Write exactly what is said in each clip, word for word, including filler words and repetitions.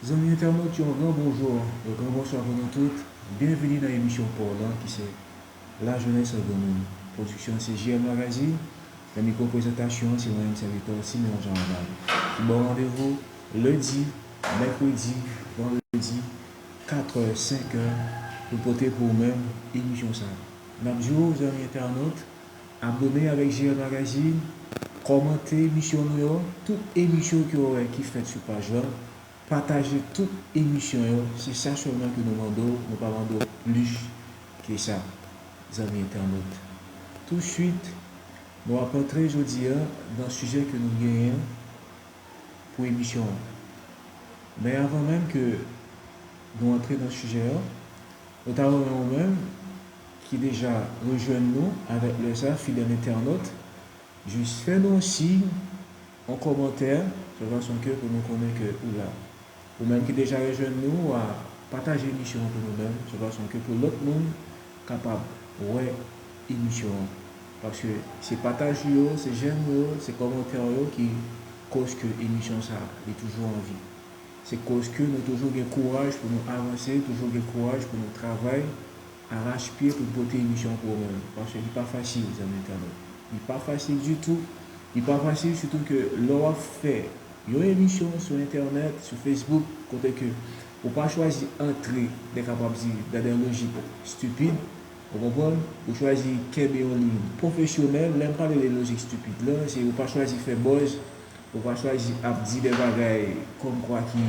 Zanmi entènot, yon gran bonjou, yon gran bonswa pou nou tout. Byenvini nan emisyon pa w lan ki se La Jeunesse en Granmoun. Pwodiksyon se J L Magazine. Nan mikwo prezantasyon an, se mwen menm sèvitè w, Simeon Jean Ronald, ki ba w randevou lendi, mèkredi, vandredi, katrè, senkè, pou pote pou ou menm emisyon sa a. N ap di w, zanmi entènot, abòne avèk J L Magazine, kòmante emisyon nou yo, tout emisyon ke w wè ki fèt sou paj lan, pataje tout emisyon yo, se sa sèlman ke nou mande w, nou pa mande w plis ke sa, zanmi entènot. Touswit, nou ap antre jodi a nan sijè ke nou genyen pou emisyon an. Men avan menm ke nou antre nan sijè an, nou ta renmen ou menm ki deja rejwenn nou avèk lè sa, fidèl entènot, jis fè nou yon siy, yon kòmantè, yon fason ke pou nou konnen ke ou la. Ou menm ki deja rejwenn nou, w a pataje emisyon an pou nou menm, yon fason ke pou lòt moun kapab wè emisyon an. Paske se pataj ou yo, se jèm ou yo, se kòmantè ou yo ki koz ke emisyon sa a, li toujou an vi. Se koz ke nou toujou gen kouraj pou nou avanse, toujou gen kouraj pou nou travay, arachpye pou n pote emisyon pou ou menm. Paske li pa fasil, zanmi entènot. Li pa fasil ditou. Li pa fasil, sitou ke lè w ap fè yon emisyon sou entènèt, sou Facebook, kote ke ou pa chwazi antre, m te kapab di, dans des logiques stupides, ou konprann? Ou chwazi kenbe yon liy pwofesyonèl. Lè m pale de lojik stupid lan, se ou pa chwazi fè buzz, ou pa chwazi ap di de bagay kòmkwa ki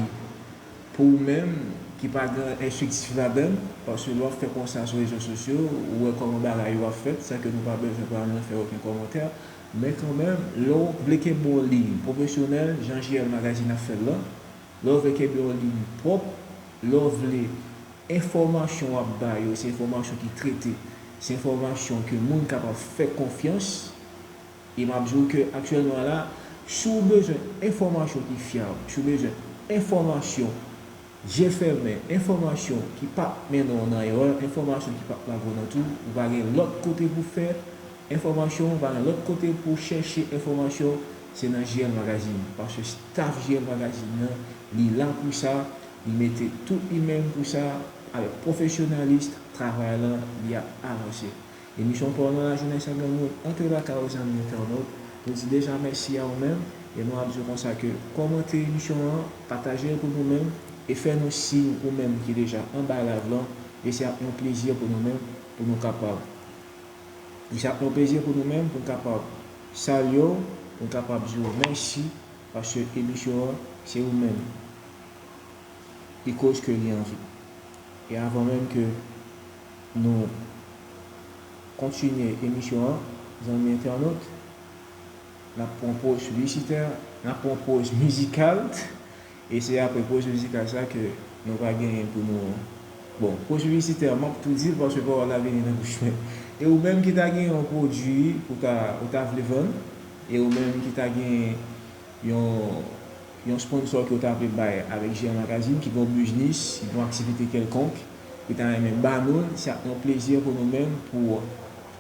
pou ou menm, ki pa gen enstriktif ladan l, paske lè w ap fè konsa sou rezo sosyo, ou wè kòman bagay yo ap fèt, sa ke nou pa bezwen pral nan fè okenn kòmantè. Men kanmenm, lè w vle kenbe yon liy pwofesyonèl, jan J L Magazine ap fè l lan, lè w vle kenbe yon liy pwòp, lè w vle enfòmasyon w ap ba yo, se enfòmasyon ki trete, se enfòmasyon ke moun kapab fè konfyans, e m ap di w ke aktyèlman la, si w bezwen enfòmasyon ki fyab, si w bezwen enfòmasyon je fèmen, enfòmasyon ki p ap mennen w nan erè, enfòmasyon ki p ap lage w nan twou, ou pa gen lòt kote pou fè enfòmasyon, ou pa gen lòt kote pou chèche enfòmasyon, se nan J L Magazine. Paske staff J L Magazine nan, li la pou sa, li mete tout li menm pou sa, avèk pwofesyonalis, travay lan, li ap avanse. Emisyon pa w lan, La Jeunesse en Granmoun, antre lakay ou, zanmi entènot. Nou di deja mèsi a ou menm, e nou ap di w konsa ke kòmante emisyon an, pataje l pou nou menm, e fè nou siy ou menm ki deja anba live lan, e se ap yon plezi pou nou menm, pou nou kapab. E se ap yon plezi pou nou menm, pou n kapab salye w, pou n kapab di w mèsi, paske emisyon an, se ou menm ki koz ke li anvi. E avan menm ke nou kontinye emisyon an, zanmi entènot, n ap pran poz piblisitè, n ap pran poz mizikal, e se apre poz mizikal sa ke nou va genyen pou nou. Bon, poz piblisitè, m ap tou di l paske pawòl la vini nan bouch mwen. E ou menm ki ta gen yon pwodui ou ta, ou ta vle vann, e ou menm ki ta gen yon, yon sponsor ke w ta vle bay avèk J L Magazine, ki gen yon biznis, ki gen yon aktivite kèlkonk, ki ta renmen ba nou l, se ap yon plezi pou nou menm, pou,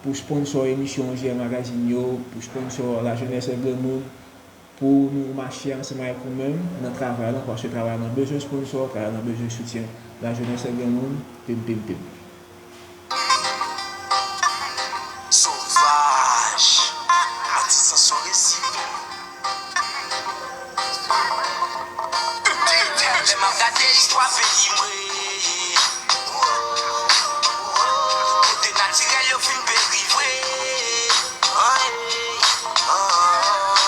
pou sponsor emisyon J L Magazine yo, pou sponsor La Jeunesse en Granmoun, pou nou mache ansanm avèk ou menm nan travay lan, paske travay lan bezwen sponsor, travay lan bezwen soutyen. La Jeunesse en Granmoun, pim, pim, pim. Sovaj, atis an son resi. Lè m ap gade istwa peyi mwen, kote natirèl yo fin peri vre.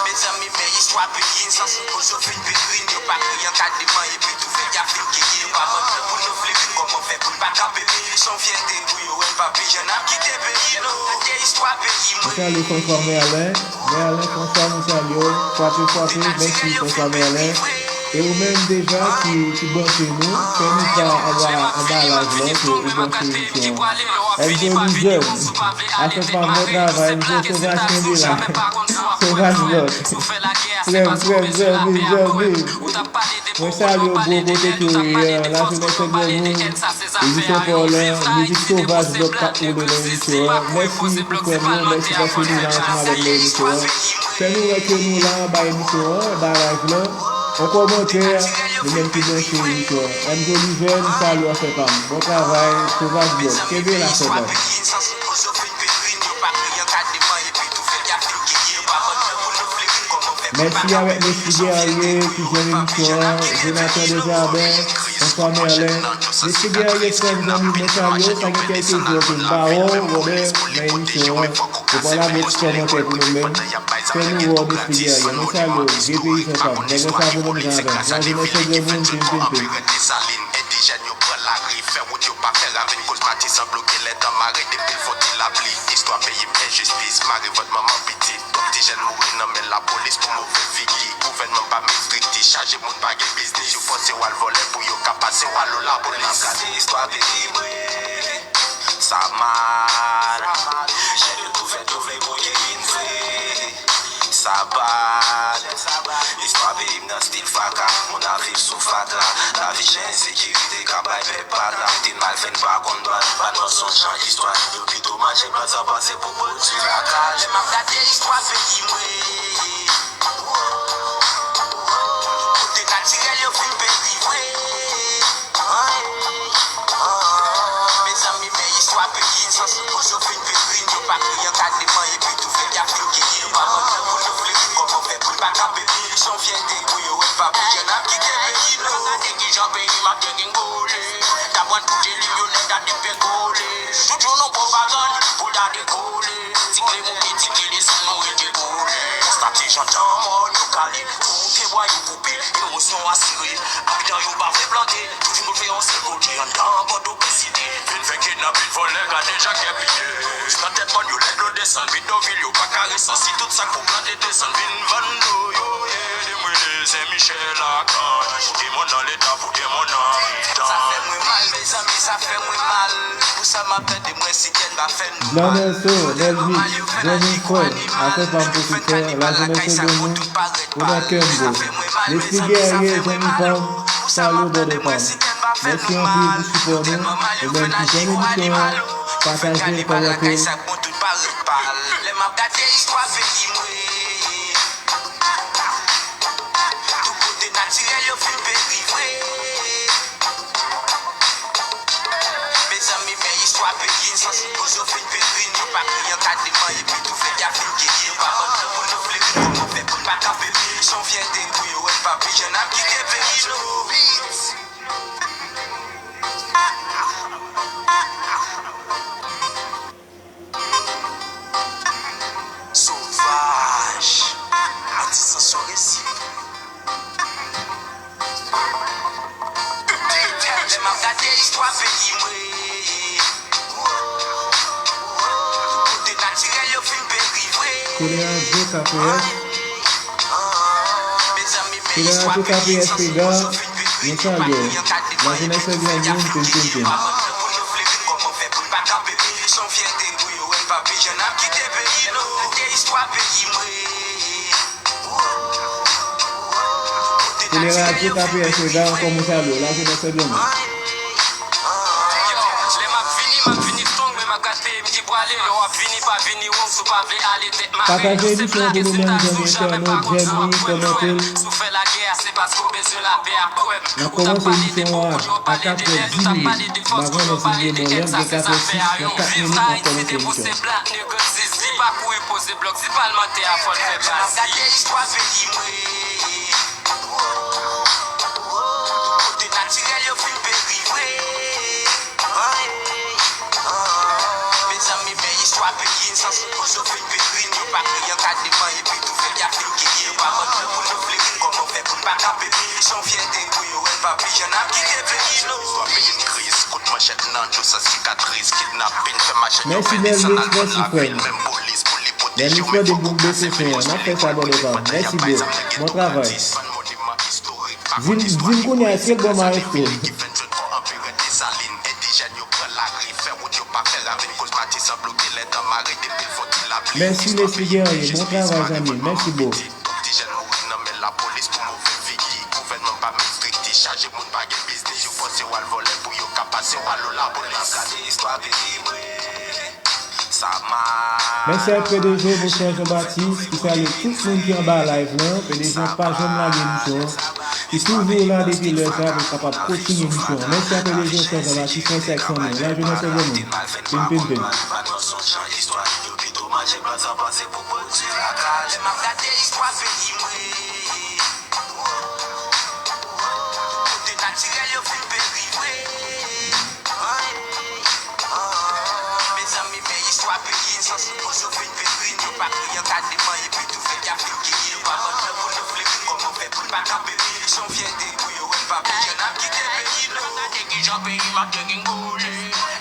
Mezanmi, men istwa peyi n, san sipozon fin peri n, yo pa kriye an ka deman, epi tou fè y ap vin geri n, yo pa ban plan pou nou fleri n, kòman fè pou n pa kanpe peyi n, se yon fyète pou yo wè n pa pi jan n ap kite peyi nou. Gade istwa peyi mwen. Nou salye François Merlin, Merlin François, nou salye w, frape, frape, mèsi François Merlin. E ou menm deja ki, ki branche nou, fè nou pa anba, anba live lan ke ou branche emisyon an. Elzo Lizèn, afè pa bon travay, misye Sovaj kenbe la. Sovaj Lòt. Frè m, frè m, zanmi, zanmi. Mwen salye w bro, kote ke w ye, La Jeunesse en Granmoun, emisyon pa w lan, mizik Sovaj Lòt k ap woule nan emisyon an. Mèsi pou frè m yo, mèsi paske nou la ansanm avèk nou emisyon an. Fè nou wè ke nou la anba emisyon an, anba live lan. Yon kòmantè, Nou menm ki branche emisyon an. M J Oliver, nou salye w, frè pa m. Bon travay, Sovaj Blòd. Kenbe la, frè pa m. Mèsi avèk Mesye Guerrier ki jwenn emisyon an, Jonathan Desjardins, François Merlin. Mesye Guerrier, frè m, zanmi m, mwen salye w, sa gen kèlke jou ke m pa wè w, brother, nan emisyon an. Ou pa lage ti kòmantè pou nou menm. Fè nou wè w, Mesye Guerrier. Mwen salye w, vye peyizan pa m. Nèg lan sa voye m jan avè m. La jenès se granmoun, pim, pim, pim. Endijèn yo pran lari, fè wout yo pa fè ravin, koz patizan bloke lè tan mare, depi l fon ti lapli. Istwa peyi m, enjistis, mare vant manman pitit. Twòp ti jèn mouri nan men lapolis pou move figi. Gouvènman pa menm estrikti, chaje moun pa gen biznis. Yo fòse w al vòlè pou yo ka pase w al lapolis. Gade istwa peyi m, wi, sa mal. Jèn yo tou fèt, yo vle bouyi vin vre. Sa bad. Istwa peyi m nan stil fatra. Moun ap viv sou fatra. Lavi chen, ensekirite ka bay pèp patra. Pitit mal fè n pa konn dwat. Pa n wè sonjan istwa. Yo pito manje blan san panse pou pwodui lakay. Lè m ap gade istwa peyi m, wi. Kote natirèl yo fin peri vre. Mezanmi, men istwa peyi n, san sipozon fin peyi n, yo pa kriye ankadreman, epi tou fè y ap fin kiye, yo pa konn pou nou fleri, kòman fè pou n pa kanpe, se yon fyète pou yo, wè pa plizyè n ap kite peyi nou. Gade kijan peyi m ap degringole, ta pran pou delivyonè, ta depegole, tout yon non pwopagann pou ta dekole. Ti kle mouke, ti kle desann, nou rete kole. Konstate jan tan mòn yo kale, pou mouke bwa yo koupe, emosyon asire. Abitan yo pa vle plante, tout moun fè yon sèl kote anndan Pòtoprens site. Vin fè kidnapin, vòlè, gade jan kè piye. Nan tèt mòn yo lè dlo desann, bidonvil yo pa ka resansi. Tout sa k pou plante desann, vin vann dlo yo ye. Demwele Sen Michel Akanj, pou gen mòn nan Leta, pou gen mòn nan mitan. Sa fè mwen mal, mezanmi, sa fè mwen mal. Pou sa m ap tande, mwen si kè n pa fè nou mal. Blan Nelson, Nelvis, zanmi, frè m, afè pa m pwofesè, lajenès se granmoun, ou nan kè m, bro. Lespri gèrye, zanmi pa m, salye w, brother pa m. Mèsi anpil pou sipò nou, ou menm ki jwenn emisyon an, pataje l, kòmante l. Lè m ap gade istwa peyi mwen, tout kote natirèl yo fin peri vre. Mezanmi, men istwa peyi n, san sipozon fin peri n, yo pa kriye ankadreman, epi tou fè y ap fin kiye, yo pa konn pou nou fleri, kòman fè pou n pa kanpe, se yon fyète pou yo, wè pa plizyè n ap kite peyi nou. Sovaj. Atis an son resi. Lè m ap gade istwa peyi mwen, kote natirèl yo fin peri vre. Kolerajou K P S. Kolerajou K P S Pega, nou salye w. Lajenès se granmoun, pim, pim, pim. Kolerajou K P S Pega, ankò mwen salye w. Lajenès se granmoun. Pataje emisyon an pou nou menm zanmi entènot, jèm li, kòmante l. N ap kòmanse emisyon an a katrè dis minit. M pa konnen si m gen bon lè, m gen katrè dis, nan kat minit m ap kòmanse emisyon an. Kote natirèl yo fin peri vre. Mezanmi, men istwa peyi n, san sipozon fin peri n, yo pa kriye ankadreman, epi tou fè y ap fin kiye, yo pa konn pou nou fleri, kòman fè pou n pa kanpe, se yon fyète pou yo, wè pa plizyè n ap kite peyi nou. Istwa peyi n kriz, kout manchèt nan djous, sikatris, kidnapin, fè machèt yo vini san al vann lavil, menm polis pou li pwoteje w, men fòk ou kase peyi w, sinon w ap rete batay ap bay zam nan geto gratis, vann moniman istorik. Di m, di m kounye a, èske l bon, maestro? Mèsi, Mesye Guerrier. Bon travay, zanmi m. Mèsi, bro. Mèsi ak P D G, Boswè Jean Baptiste, ki salye tout moun ki anba live lan. P D G pa janm lage emisyon an. ki toujou la depi lè sa pou kapab kontinye misyon an. Mèsi a Pè Dezòsèz, Abatis, mèsi ak fanmi an, Lajenès ak Granmoun. Pim, pim, pim. Lè m ap gade istwa peyi mwen, kote natirèl yo fin peri vre. Mezanmi, men istwa peyi n, san sou koz yo fin peri n, yo pa kriye an ka demanyen, epi tou fèt y ap fin genyen. Nou pa bann nèg pou nou flennen, kòman fè pou n pa kanpe? Se yon fyète pou yo wè n pa bliye, n ap kite peyi nou. Gade kijan peyi m ap degringole.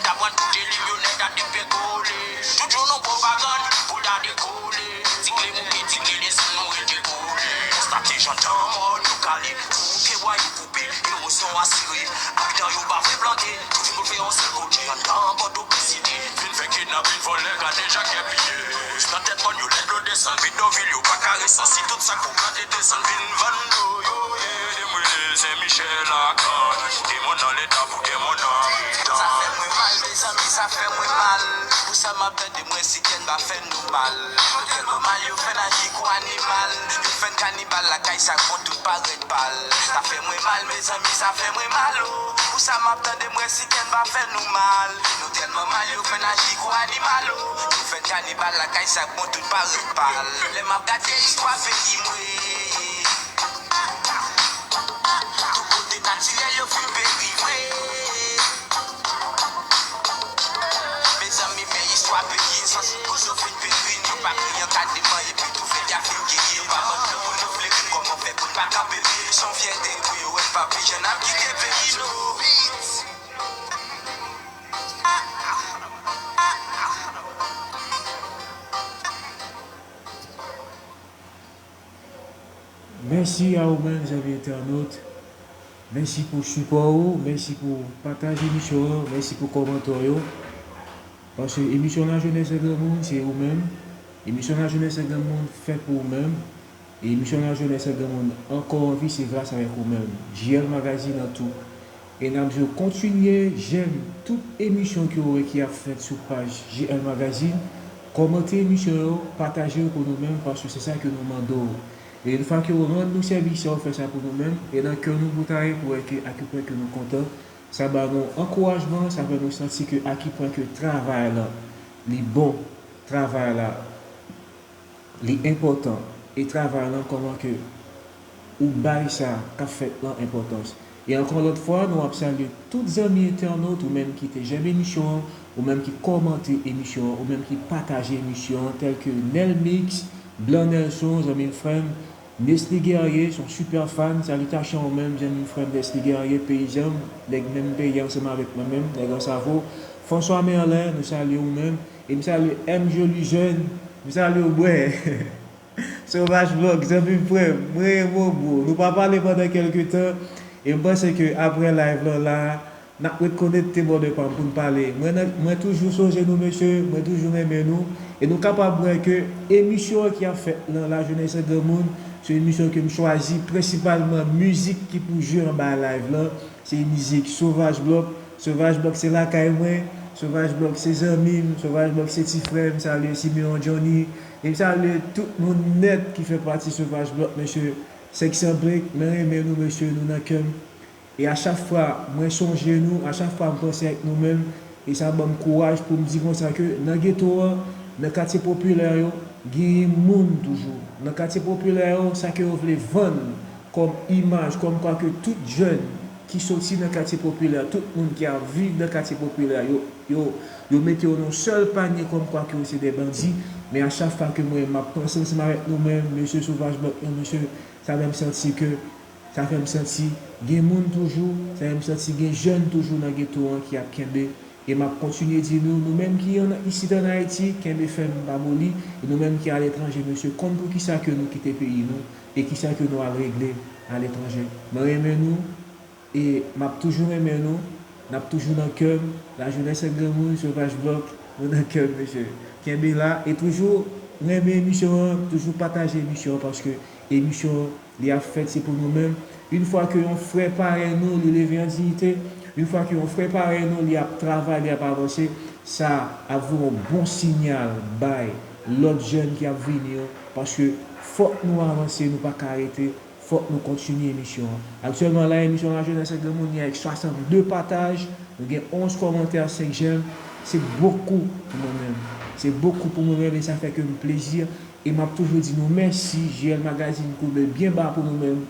T aprann pou te li myonèt a te pegole. Tout jou nou pwopagann pou ta dekole. Ti kle mouke, ti kle desann, nou rete kole. Konstate jan tan mò nou kale. Fouke bwa yo koupe, ewo son asire. Abitan yo pa vle plante. Tout vin pou fè yon sèl kote anndan Pòtoprens site. Vin fè kidnapin, vòlè, gade jan kè piye. Nan tèt mòn yo lè dlo desann, bidonvil yo pa ka resanse. Tout sa k pou plante desann vin vann dlo yo ye. Demwele Sen Michèl ak Ann. Demon nan leta pou demon nan mitan. Sa fè mwen mal, mezanmi, sa fè mwen mal. Pou sa m ap tande, mwen si kè n pa fè nou mal. Nou tèlman mal, yo fè n aji kou animal. Yo fè n kanibal lakay sa k bon tout parèt pal. Sa fè mwen mal, mezanmi, sa fè mwen mal, o. Pou sa m ap tande, mwen si kè n pa fè nou mal. Nou tèlman mal, yo fè n aji kou animal, o. Yo fè n kanibal lakay sa k bon tout parèt pal. Lè m ap gade istwa peyi mwen, tout kote natirèl yo fin peri vre. Mezanmi, men istwa peyi n, san sou koz yo fin peri n, yo pa kriye an ka demanyen, epi tou fèt y ap fin genyen. Yo pa bann plan pou nou flennen, kòman fè pou n pa kanpe? Se yon fyète pou yo wè n pa bliye, n ap kite peyi nou. Mèsi a ou menm, zanmi entènot. Mèsi pou sipò ou, mèsi pou pataje emisyon an, mèsi pou kòmantè yo. Paske emisyon Lajenès ak Granmoun, se ou menm. Emisyon Lajenès ak Granmoun fèt pou ou menm. E emisyon Lajenès ak Granmoun ankò anvi, se gras avèk ou menm. J L Magazine an tou. E n ap di w kontinye jèm tout emisyon ke w wè ki ap fèt sou paj J L Magazine. Kòmante emisyon yo, pataje yo pou nou menm, paske se sa ke nou mande w. E yon fwa ke w rann nou sèvis sa, w fè sa pou nou menm, e nan kè nou bout a ye pou wè ke a ki pwen ke nou kontan, sa ba nou ankourajman, sa fè nou santi ke a ki pwen ke travay la, li bon, travay la, li enpòtan, e travay lan, kòman ke ou bay sa k ap fèt lan enpòtans. E ankò lòt fwa, nou ap salye tout zanmi entènot, ou menm ki te jèm emisyon an, ou menm ki kòmante emisyon an, ou menm ki pataje emisyon an, tèl ke Nelmix, Blan Nelson, zanmi m, frè m, Nesly Guerrier, se yon sipè fan, salitasyon ou menm, zanmi m, frè m, Nesly Guerrier, peyizan m, nèg menm peyi ansanm avèk mwen menm, nèg Ansavo, François Merlin, nou salye ou menm, e m salye M J Lujèn, m salye w, bwè. Sovaj Vlog, zanmi m, frè m, mwen renmen w, bro. Nou pa pale pandan kèlke tan, e m panse ke apre live lan la, n ap ret konekte, brother pa m, pou n pale. Mwen nan, mwen toujou sonje nou, mesye, mwen toujou renmen nou. E nou kapab wè ke emisyon an ki ap fèt lan Lajenès ak Granmoun, se yon emisyon ke m chwazi prensipalman mizik ki pou jwe anba live lan. Se mizik Sovaj Blòk. Sovaj Blòk se lakay mwen. Sovaj Blòk se zanmi m. Sovaj Blòk se ti frè m. Salye Simeon Johnny. E m salye tout moun nèt ki fè pati Sovaj Blòk, mesye. Sèk san brek, mwen renmen nou, mesye, nou nan kè m. E a chak fwa mwen sonje nou, a chak fwa m panse ak nou menm, e sa ban m kouraj pou m di konsa ke nan geto an, nan katye popilè yo, genyen moun toujou. Nan katye popilè yo, sa ke yo vle vann kòm imaj, kòmkwa ke tout jèn ki soti nan katye popilè, tout moun ki ap viv nan katye popilè yo, yo, yo mete yo nan yon sèl panye kòmkwa ke yo se de bandi. Men a chak fwa ke mwen, m ap panse ansanm avèk nou menm, mesye Sovaj Blòk yo, mesye, sa fè m santi ke Sa fè m santi gen moun toujou, sa fè m santi gen jèn toujou nan geto an ki ap kenbe. E m ap kontinye di nou, nou menm ki ann, isit ann Ayiti, kenbe fèm, pa moli. E nou menm ki aletranje, mesye, konn poukisa ke nou kite peyi nou e kisa ke nou al regle aletranje. Mwen renmen nou e m ap toujou renmen nou. N ap toujou nan kè m. Lajenès ak granmoun, Sovaj Blòk, nou nan kè m, mesye. Kenbe la e toujou renmen emisyon an, toujou pataje emisyon an, paske emisyon an, li ap fèt, se pou nou menm. Yon fwa ke yon frè parèy nou, li leve an diyite, yon fwa ke yon frè parèy nou, li ap travay, li ap avanse, sa ap voye yon bon siyal bay lòt jèn ki ap vini yo, paske fòk nou avanse, nou pa ka rete, Fòk nou kontinye emisyon an. Aktyèlman la, emisyon Lajenès ak Granmoun ni avèk swasannde pataj, nou gen onz kòmantè, senk jèm. Se bokou pou mwen menm. Se bokou pou mwen menm e sa fè ke m plezi. E m ap toujou di nou mèsi, J L Magazine koube byen ba pou nou menm,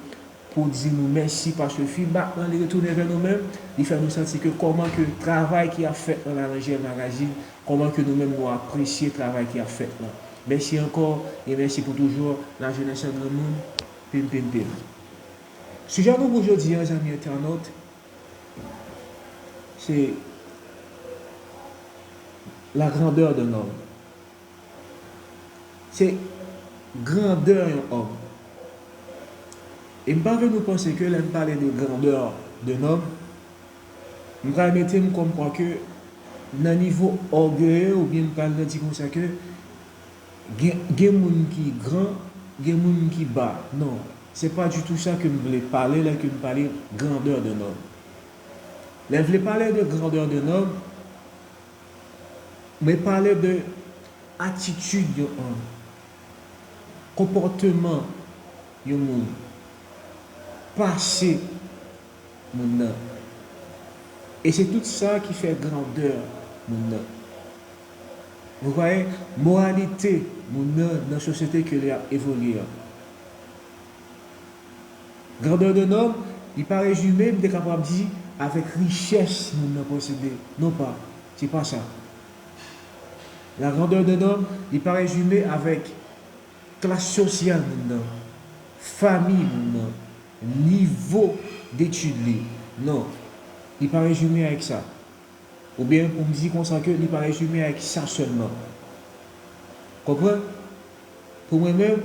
pou di nou mèsi paske feedback lan li retounen vè nou menm, li fè nou santi ke kòman ke travay ki ap fèt lan la nan J L Magazine, kòman ke nou menm nou apresye travay ki ap fèt lan. Mèsi ankò, e mèsi pou toujou, Lajenès ak Granmoun, pim pim pim. Sijè nou pou jodi a, zanmi entènot, se la grandeur d'un homme. Se grandè yon òm. E m pa vle nou panse ke lè m pale de grandeur d'un homme, m pral mete m kòmkwa ke nan nivo ògeye oubyen m pral di konsa ke gen, gen moun ki gran, gen moun ki ba. Non, se pa ditou sa ke m vle pale lè ke m pale grandeur d'un homme. Lè m vle pale de grandeur d'un homme, mwen pale de atitid yon òm, konpòteman yon moun, pase moun nan. E se tout sa ki fè grandè moun nan. Vous voyez, moralite moun nan nan sosyete ke li ap evolye an. Grandeur d'un homme, li pa rezime, m te kapab di, avèk richès moun nan posede. Non pa, se pa sa. La grandeur d'un homme, li pa rezime avèk klas sosyal moun nan, fanmi moun nan, nivo detid li. Non, li pa rezime avèk sa. Oubyen pou m di konsa ke li pa rezime avèk sa sèlman. Konprann? Pou mwen menm,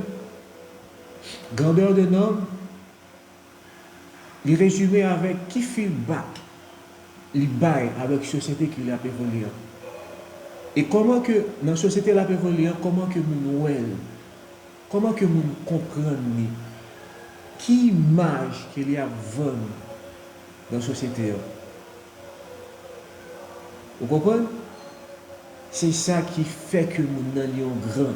grandeur d'un homme, li rezime avèk ki feedback li bay avèk sosyete ke l ap evolye an. E kòman ke nan sosyete l ap evolye an, kòman ke moun wè l, kòman ke moun konprann li, ki imaj ke li ap vann nan sosyete an. Ou konprann? Se sa ki fè ke moun nan li yon gran.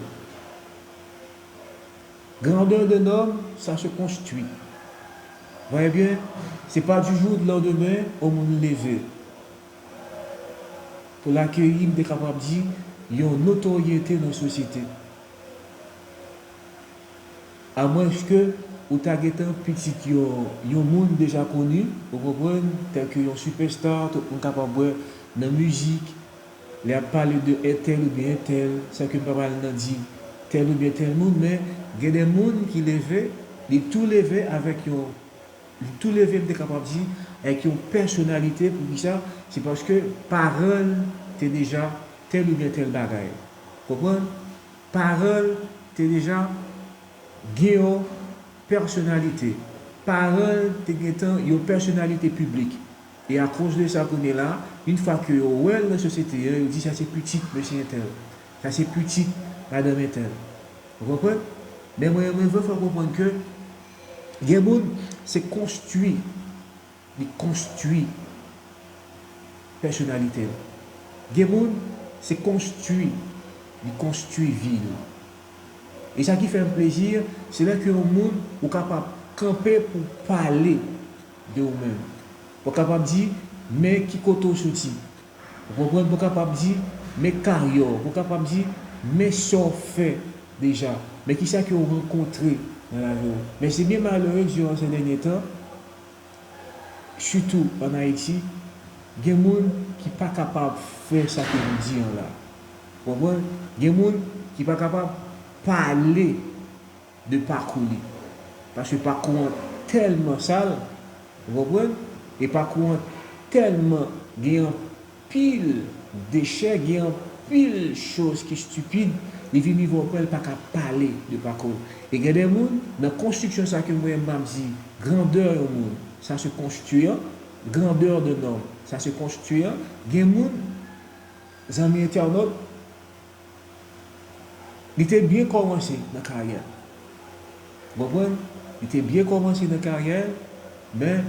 Grandeur d'un homme, ça se construit. Voyez bien, se pa du jour au lendemain yon moun leve. Pou l akeyi, m te kapab di, yon notoryete nan sosyete. Amwenske ou ta gentan pitit yon, yon moun deja koni, ou konprann, tèlke yon sipèsta, tout moun kapab wè nan mizik, lè y ap pale de entèl oubyen entèl, san ke m pa pral nan di tèl oubyen tèl moun, men gen de moun ki leve, li tou leve avèk yon, li tou leve, m te kapab di, avèk yon pèsonalite. Poukisa? Se paske paran l te deja tèl oubyen tèl bagay. Konprann? Paran l te deja gen yon pèsonalite. Paran l te gentan yon pèsonalite piblik. E akoz de sa, kounye la, yon fwa ke yo wè l nan sosyete an, yo di, "Sa se pitit mesye entèl. Sa se pitit madanm entèl." Ou konprann? Men mwen, mwen vle fè w konprann ke gen moun, se konstwi, li konstwi pèsonalite l. Gen moun, se konstwi, li konstwi vi l. E sa ki fè m plezi, se lè ke yon moun ou kapab kanpe pou pale de ou menm. Pou kapab di, men ki kote w soti. Ou konprann? Pou kapab di, men karyè w. Pou kapab di, men sa w fè deja. Men kisa ke w rankontre nan lavi w. Men se byen malere, diran se dènye tan, sitou ann Ayiti, gen moun ki pa kapab fè sa ke nou di an la. Ou konprann? Gen moun ki pa kapab pale de pakou li. Paske pakou an tèlman sal, ou konprann? E pakou an tèlman gen anpil dechè, gen anpil choz ki estipid, li vin rive yon pwen li pa ka pale de pakou l. E gen de moun, nan konstriksyon sa ke mwen m ap di, grandè yon moun, sa se konstwi an, grandeur d'un homme, sa se konstwi an, gen moun, zanmi entènot, li te byen kòmanse nan karyè l. Ou konprann? Li te byen kòmanse nan karyè l, men,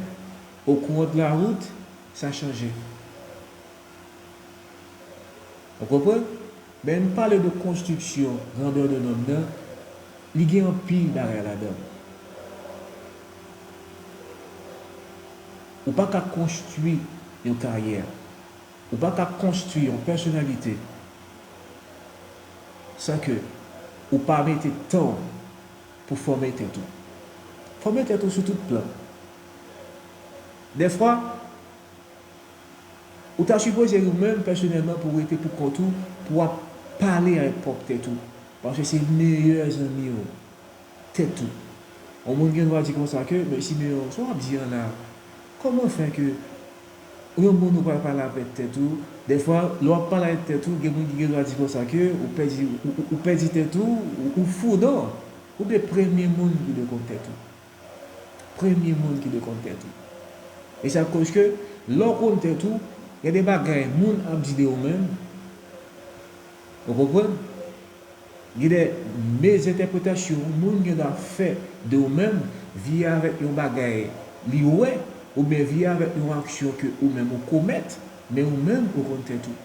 au cours de la route, sa chanje. Ou konprann? Men, m pale de konstriksyon grandeur d'un homme nan, li gen anpil bagay ladan l. Ou pa ka konstwi yon karyè, ou pa ka konstwi yon pèsonalite san ke ou pa mete tan w pou fòme tèt ou. Fòme tèt ou sou tout plan. Dèfwa, ou ta sipoze ou menm pèsonèlman pou w rete pou kont ou, pou w ap pale avèk pwòp tèt ou. Paske se meyè zanmi w, tèt ou. Yon moun gen dwa di konsa ke, men Simeon, sa w ap di an la? Kòman fè ke yon moun ou pral pale avèk tèt ou, dèfwa, lè w ap pale avèk tèt ou, gen moun ki gen dwa di konsa ke ou pèdi, ou, ou, ou pèdi tèt ou, ou, ou fou, non. Ou de premye moun ki dwe konn tèt ou. Premye moun ki dwe konn tèt ou. E sa koz ke, lè w konn tèt ou, gen de bagay moun ap di de ou menm. Ou konprann? Gen de mezentèpretasyon moun gen dwa fè de ou menm, vye avèk yon bagay li wè, oubyen vye avèk yon aksyon ke ou menm ou komèt, men ou menm ou konn tèt ou.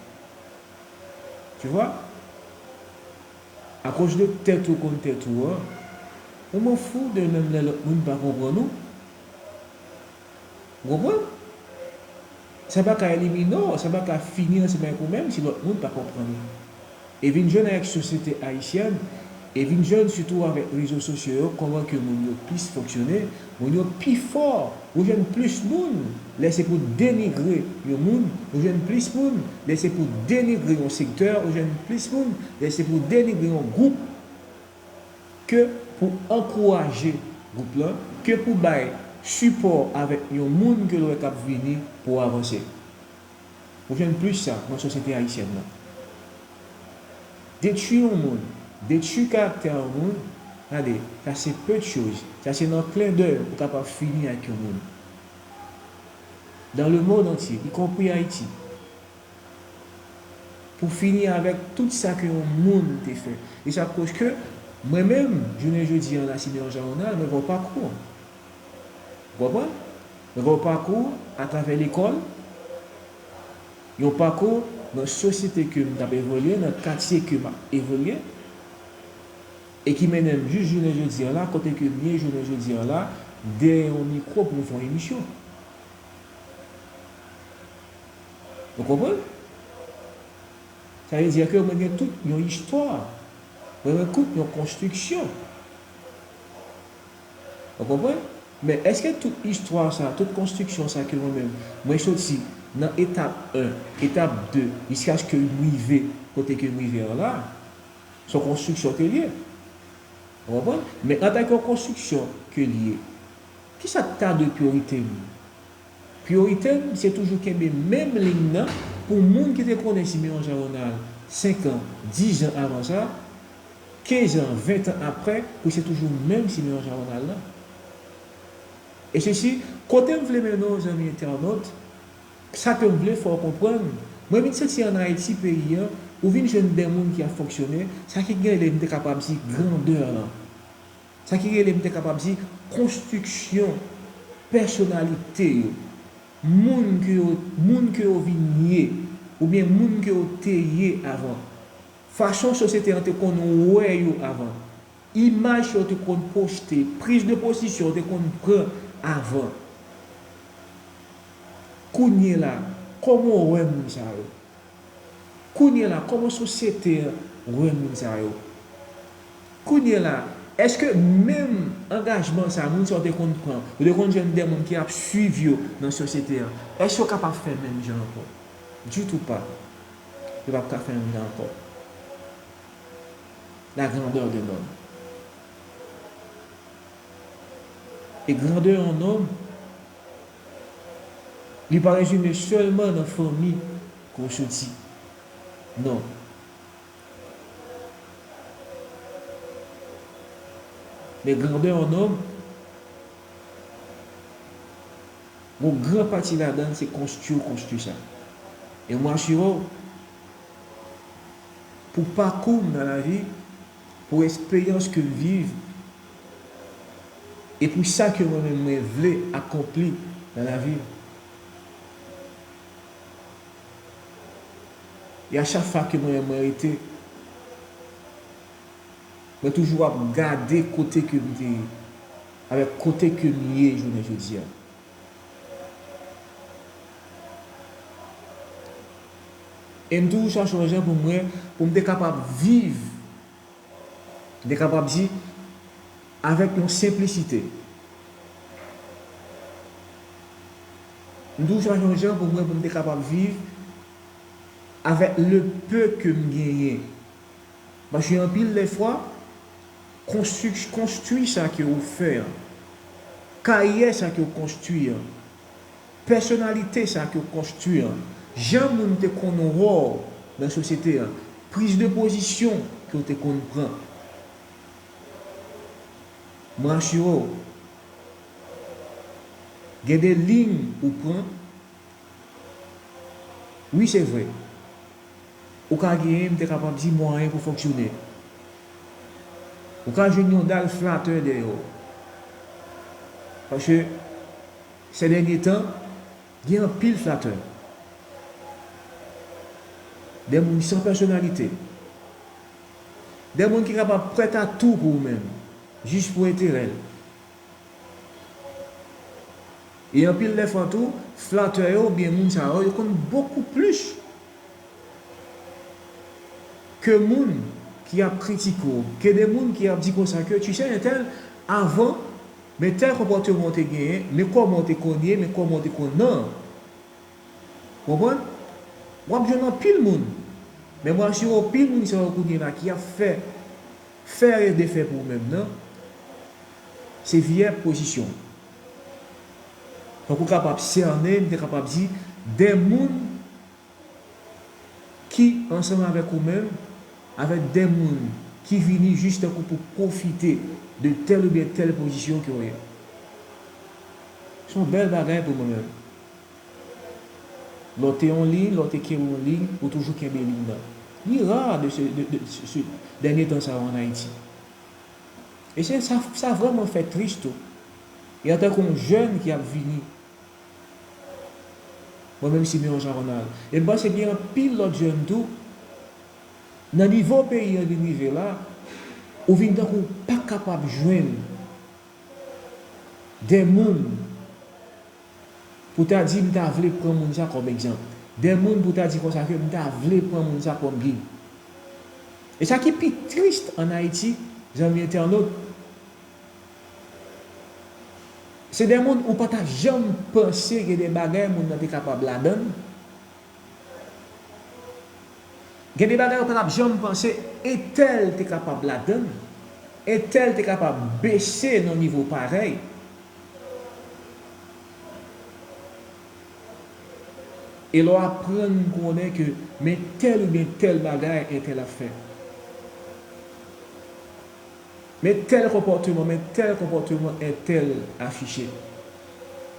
Tu vois? Akoz de tèt ou konn tèt ou an, ou m'en fou de menm lè lòt moun pa konprann ou. Ou konprann? Sa pa ka elimine w, sa pa ka fini ansanm avèk ou menm si lòt moun pa konprann ou. E vin jwenn avèk sosyete ayisyèn, e vin jwenn sitou avèk rezo sosyo yo, kòman ke moun yo plis fonksyone, moun yo pi fò. Ou jwenn plis moun lè se pou denigre yon moun, ou jwenn plis moun lè se pou denigre yon sektè, ou jwenn plis moun lè se pou denigre yon gwoup, ke pou ankouraje gwoup lan, ke pou bay sipò avèk yon moun ke l wè k ap vini pou avanse. Ou jwenn plis sa nan sosyete ayisyèn nan. Detwi yon moun, detwi karaktè yon moun, gade, sa se peu de choses. Sa se nan klen dèy ou kapab fini ak yon moun. Dans le monde entier, y compris Ayiti. Pou fini avèk tout sa ke yon moun te fè. E sa koz ke mwen menm, jounen jodi an la, Simeon Jean Ronald, mwen gen yon pakou. Ou konprann? Mwen gen yon pakou atravè lekòl, yon pakou nan sosyete ke m t ap evolye, nan katye ke m ap evolye, e ki mennen m jis jounen jodi an la, kote ke m ye jounen jodi an la, dèyè yon mikwo pou m fè yon emisyon. Ou konprann? Sa vle di ke mwen gen tout yon istwa. Mwen gen tout yon konstriksyon. Ou konprann? Men èske tout istwa sa, tout konstriksyon sa ke mwen menm, mwen soti nan etap en, etap de, jiskaske m rive kote ke m rive an la, se yon konstriksyon ke l ye. Ou konprann? Men antanke yon konstriksyon ke l ye, kisa k ta dwe priyorite m? Priyorite m, se toujou kenbe menm liy nan pou moun ki te konnen Simeon Jean Ronald senk an, diz an avan sa, kenz an, ven tan apre, pou se toujou menm Simeon Jean Ronald lan. E sesi, kote m vle mennen w, zanmi entènot, sa ke m vle fè w konprann, mwen vin santi ann Ayiti, peyi an, ou vin jwenn de moun ki ap fonksyone, sa ki gen lè m te kapab di grandè lan. Sa ki rele, m te kapab di, konstriksyon pèsonalite yo, moun ke yo, moun ke yo vin ye, oubyen moun ke yo te ye avan. Fason sosyete an te konn wè yo avan. Imaj yo te konn pwojte, priz de pozisyon yo te konn pran avan. Kounye la, kòman w wè moun sa yo? Kounye la, kòman sosyete an wè moun sa yo? Kounye la, èske menm angajman sa moun sa yo te konn pran, yo te konn jwenn de moun ki ap swiv yo nan sosyete an? Èske yo kapab fè menm jan ankò? Ditou pa. Yo p ap ka fè menm jan ankò. La grandeur d'un homme. E grandè yon nonm, li pa rezime sèlman nan fanmi ke w soti. Non. Men grandè yon nonm, yon gran pati ladan l se konstwi w konstwi sa. E mwen asire w, pou pakou m nan lavi, pou esperyans ke m viv, e pou sa ke mwen menm mwen vle akonpli nan lavi m. E a chak fwa ke mwen menm mwen rete, mwen toujou ap gade kote ke m te ye, avèk kote ke m ye jounen jodi a. E m toujou chache yon jan pou mwen, pou m te kapab viv, m te kapab di, avèk yon senplisite. M toujou chache yon jan pou mwen, pou m te kapab viv avèk le peu ke m genyen. Paske anpil de fwa, konstwi, konstwi sa ke ou fè an, karyè sa ke ou konstwi an, pèsonalite sa ke ou konstwi an, jan moun te konn wè w nan sosyete an, priz de pozisyon ke ou te konn pran. Mwen asire w, gen de liy ou pran, wi, se vre. Ou ka genyen, m te kapab di, mwayen pou fonksyone. Ou ka jwenn yon dal flatè dèyè w. Paske, se dènye tan, gen anpil flatè. De moun san pèsonalite. De moun ki kapab prèt a tou pou ou menm, jis pou enterè l. E anpil de fwa tou, flatè yo oubyen moun sa yo, yo konn bokou plis ke moun ki ap kritike w, ke de moun ki ap di konsa ke, tu sais, entèl, avan, men tèl konpòteman w te genyen, men kòman w te konn ye, men kòman w te konn nan. Konprann? W ap jwenn anpil moun. Men mwen asire w, pil moun sa yo kounye la ki ap fè, fè e defè pou ou menm nan, se vyè pozisyon. Fòk ou kapab sènen, m te kapab di, de moun ki ansanm avèk ou menm, avèk de moun ki vini jis tankou pou pwofite de tèl oubyen tèl pozisyon ke w ye. Se yon bèl bagay pou mwen menm. Lè w te yon liy, lè w te kenbe yon liy, ou toujou kenbe liy nan. Li ra de se, de, de se, se dènye tan sa yo ann Ayiti. E se, sa, sa vrèman fè tris tou. E antanke yon jèn ki ap vini, mwen menm Simeon Jean Ronald, e m panse gen anpil lòt jèn tou, nan nivo peyi an vin rive la, ou vin tankou w pa kapab jwenn de moun pou ta di m ta vle pran moun sa kòm egzanp. De moun pou ta di konsa ke m ta vle pran moun sa kòm gid. E sa ki pi tris ann Ayiti, zanmi entènot, se de moun ou pa ta janm panse gen de bagay moun nan te kapab ladan l. Gen de bagay ou pa t ap janm panse entèl te kapab ladan l, entèl te kapab bese nan nivo parèy. E lè w aprann konnen ke men tèl oubyen tèl bagay entèl ap fè. Men tèl konpòteman, men tèl konpòteman entèl afiche.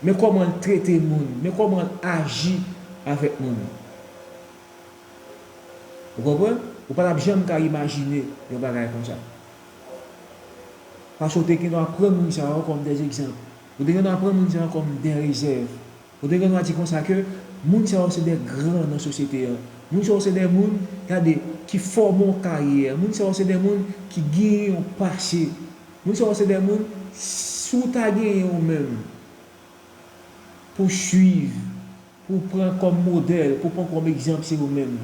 Men kòman l trete moun, men kòman l aji avèk moun. Ou konprann? Ou pa t ap janm ka imajine yon bagay konsa. Paske w te gen dwa pran moun sa yo kòm de egzanp. Ou te gen dwa pran moun sa yo kòm de rezèv. Ou te gen dwa di konsa ke moun sa yo se de gran nan sosyete an. Moun sa yo se de moun, gade, ki fòme yon karyè. Moun sa yo se de moun ki genyen yon pase. Moun sa yo se de moun, si w ta genyen w menm pou swiv, pou pran kòm modèl, pou pran kòm egzanp, se ou menm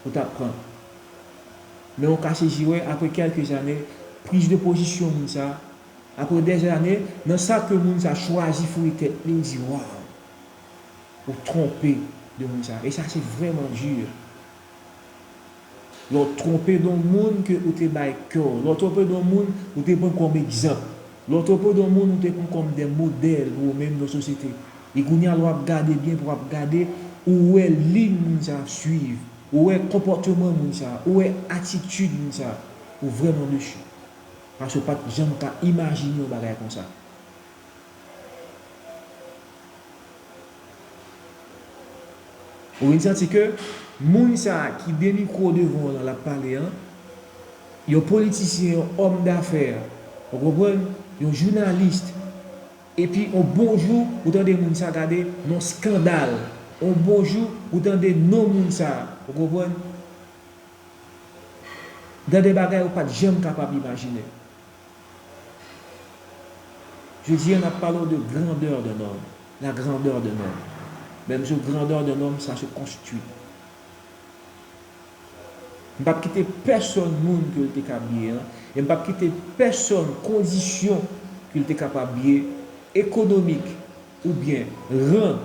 ou t ap pran. Men w ka sezi wè, apre kèlke zane, priz de pozisyon moun sa, apre dèzane, nan sa ke moun sa chwazi foure tèt li, ou di, waw, ou twonpe de moun sa. E sa se vrèman di. Lè w twonpe de yon moun ke ou te bay kè w, lè w twonpe de yon moun ou te pran kòm egzanp, lè w twonpe de yon moun ou te pran kòm de modèl pou ou menm nan sosyete, e kounye a lè w ap gade byen, pou w ap gade, ou wè liy moun sa ap swiv, ou wè konpòteman moun sa, ou wè atitid moun sa, ou vrèman desi. Paske w pa t janm ka imajine yon bagay konsa. Ou vin santi ke moun sa a ki gen mikwo devan w lan, l ap pale an, yon politisyen, yon òm dafè, ou konprann, yon jounalis, epi yon bon jou, ou tande moun sa gade, yon skandal, yon bon jou, ou tande non moun sa, ou konprann, dan de bagay ou pa t janm kapab imajine. Jodi a, n ap pale w de grandeur d'un homme, la grandeur d'un homme. Menm sou grandeur d'un homme, ça se construit. M p ap kite pèsonn moun ke l te ka byen an, e m p ap kite pèsonn kondisyon ke l te kapab byen, ekonomik oubyen ran,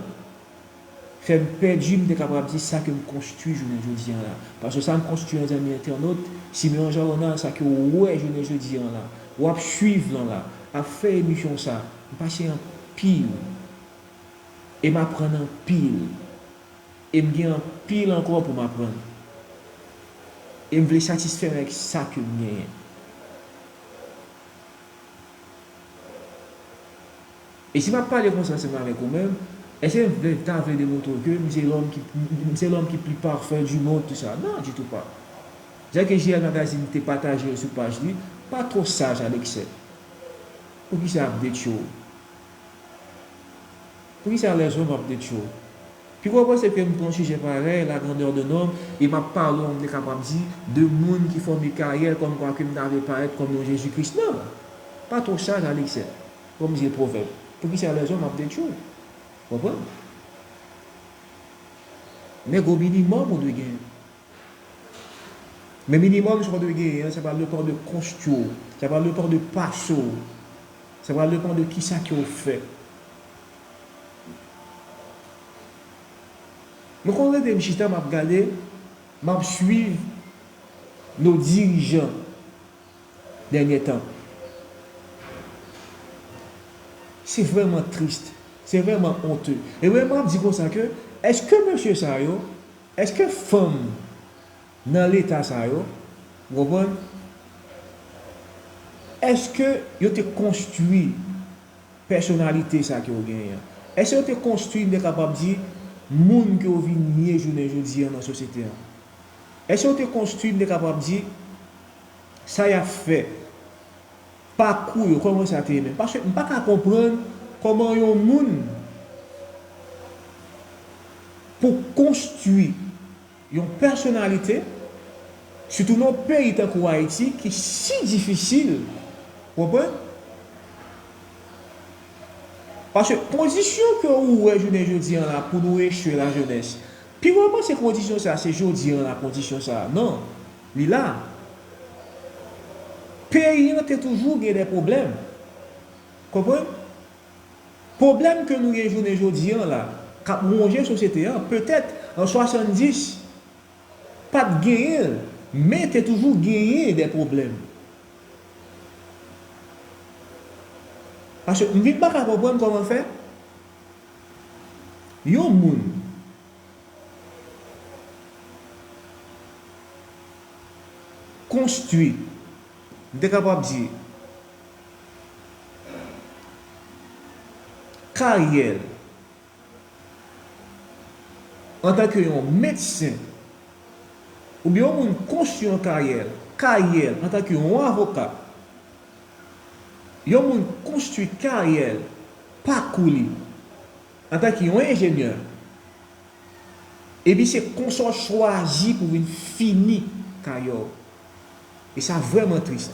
fè m pèdi, m te kapab di, sa ke m konstwi jounen jodi an la. Paske sa m konstwi an, zanmi entènot, Simeon Jean Renard, sa ke w wè jounen jodi an la, w ap swiv lan la, ap fè emisyon sa, m pase anpil. E m aprann anpil. E m gen anpil ankò pou m aprann. E m vle satisfè m avèk sa ke m genyen. E si m ap pale konsa ansanm avèk ou menm, èske m vle, ta vle demontre w ke m se lòm ki, m se lòm ki pli pafè du monde, tout sa? Non, ditou pa. Jan ke J L Magazine te pataje l sou paj li, pas trop sage à l'excès. Poukisa ap detwi w? Poukisa lèzòm ap detwi w? Pi gwo panse ke m pran sijè parèy, la grandeur d'un homme, e m ap pale w, m te kapab di, de moun ki fòme karyè kòmkwa ke m ta vle parèt kòm yon Jezi Kris. Non! Pas trop sage à l'excès, kòm di pwovèb. Poukisa lèzòm ap detwi w? Konprann? Men gwo minimòm ou dwe genyen. Men minimòm sa w dwe genyen an, se pa letan de konstwi w, se pa letan de pase w, se pa letan de kisa ke w fè. Mwen konn rete m chita, m ap gade, m ap swiv nos dirijan dènye tan. Se vrèman tris. Se vrèman onte. E mwen, m ap di konsa ke, èske mesye sa yo, èske fanm nan leta sa yo, w konprann? Èske yo te konstwi pèsonalite sa ke yo genyen an? Èske yo te konstwi, m te kapab di, moun ke yo vin ye jounen jodi an nan sosyete an? Èske yo te konstwi, m te kapab di, sa y ap fè, pakou yo, kòman sa te ye menm? Paske m pa ka konprann kòman yon moun pou konstwi yon pèsonalite, sitou nan yon peyi tankou Ayiti, ki si difisil, w konprann? Paske kondisyon ke ou wè jounen jodi an la pou nou echwe lajenès, pi gwo panse kondisyon sa, se jodi an la kondisyon sa. Non, li la. Peyi an te toujou gen de pwoblèm. Konprann? Pwoblèm ke nou gen jounen jodi an la, k ap wonje sosyete an, petèt an swasanndis, pa t genyen l, men te toujou genyen de pwoblèm. Paske m vin pa ka konprann kòman fè yon moun konstwi, m te kapab di, karyè l antanke yon medsen, oubyen yon moun konstwi yon karyè, karyè l antanke yon avoka, yon moun konstwi karyè l, pakou li, antanke yon enjenyè, epi se konsa w chwazi pou vin fini karyè w. E sa vrèman tris.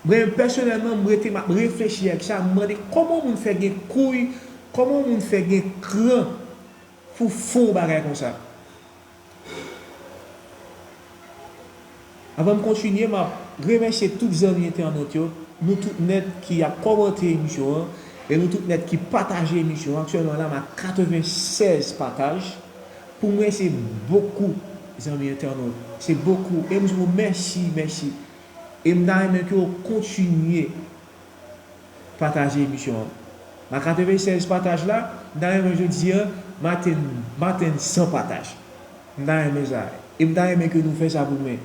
Mwen, pèsonèlman, m rete, m ap reflechi ak sa, m mande kòman moun fè gen kouy, kòman moun fè gen kran pou fè yon bagay konsa. Avan m kontinye, m ap remèsye tout zanmi entènot yo, nou tout nèt ki ap kòmante emisyon an, e nou tout nèt ki pataje emisyon an. Aktyèlman la, m a katrevennsèz pataj. Pou mwen, se bokou, zanmi entènot. Se bokou. E m di w mèsi, mèsi. E m ta renmen ke w kontinye pataje emisyon an. Nan katrevennsèz pataj la, m ta renmen jodi a, m atenn, m atenn san pataj. M ta renmen sa. E m ta renmen ke nou fè sa pou mwen.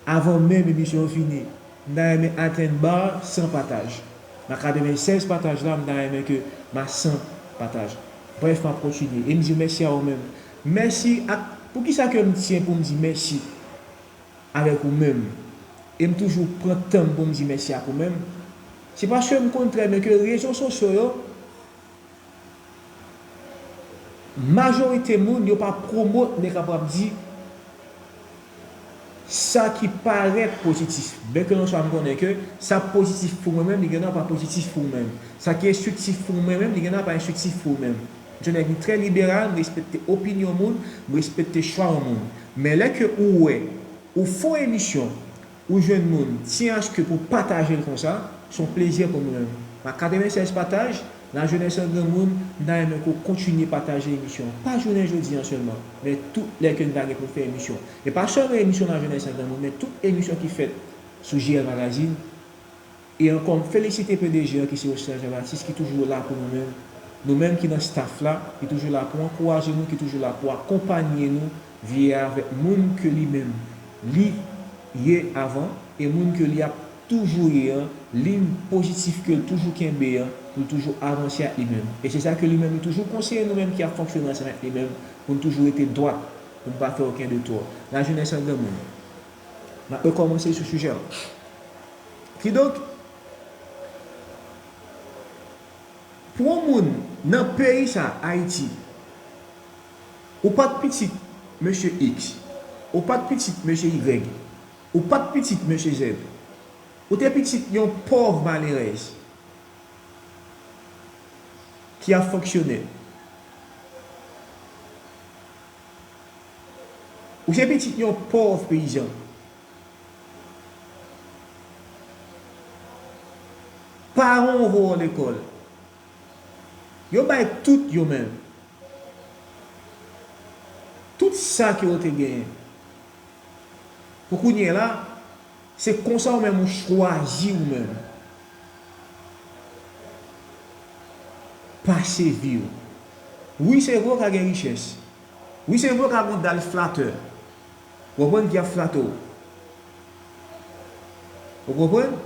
Avan menm emisyon an fini, m ta renmen atenn ba san pataj. Nan katrevennsèz pataj la, m ta renmen ke m a san pataj. Brèf, m ap kontinye. E m di mèsi a ou menm. Mèsi ak, poukisa ke m tyen pou m di mèsi avèk ou menm? E m toujou pran tan m pou m di mèsi ak ou menm. Se paske m konn trè byen ke rezo sosyo yo, majorite moun yo pa pwomot, m kapab di, sa ki parèt pozitif. Byen ke nan swa m konnen ke sa pozitif pou mwen menm, li gen nan pa pozitif pou ou menm. Sa ki enstriktif pou mwen menm, li gen nan pa enstriktif pou ou menm. Yon nèg ki trè liberal, m respekte opinyon moun, m respekte chwa yon moun. Men lè ke ou wè, ou fè yon emisyon, ou jwenn moun, ti H ke pou pataje l konsa, se yon plezi pou mwen menm. M a katrevennsèz pataj, Lajenès an Granmoun, m ta renmen ke w kontinye pataje emisyon an. Pa jounen jodi a sèlman, men tout lè ke n ta gen pou n fè emisyon. E pa sèlman emisyon Lajenès an Granmoun, men tout emisyon ki fèt sou J L Magazine. E ankò, m felisite P D G an ki se Jocelyn Jean Baptiste ki toujou la pou nou menm. Nou menm ki nan staff la, ki toujou la pou ankouraje nou, ki toujou la pou akonpanye nou, vye avèk moun ke li menm, li ye avan, e moun ke li ap toujou ye an, liy pozitif ke l toujou kenbe an, pou l toujou avanse ak li menm. E se sa ke li menm, li toujou konseye nou menm ki ap fonksyone ansanm ak li menm, pou n toujou rete dwat, pou n pa fè okenn detò. Lajenès an Granmoun. M ap rekòmanse sou sijè an. Kidonk, pou yon moun nan peyi sa, Ayiti, ou pa t pitit mesye X, ou pa t pitit mesye Y, ou pa t pitit mesye Z, ou te pitit yon pòv malerèz ki ap fonksyone. Ou se pitit yon pòv peyizan. Paran w voye w lekòl. Yo bay tout yo menm. Tout sa ke w te genyen. Pou kounye a la, se konsa ou menm ou chwazi ou menm pase vi w. Wi, se vre w ka gen richès. Wi, se vre w ka gen yon dal flatè. Ou konprann, ki ap flate w. Ou konprann?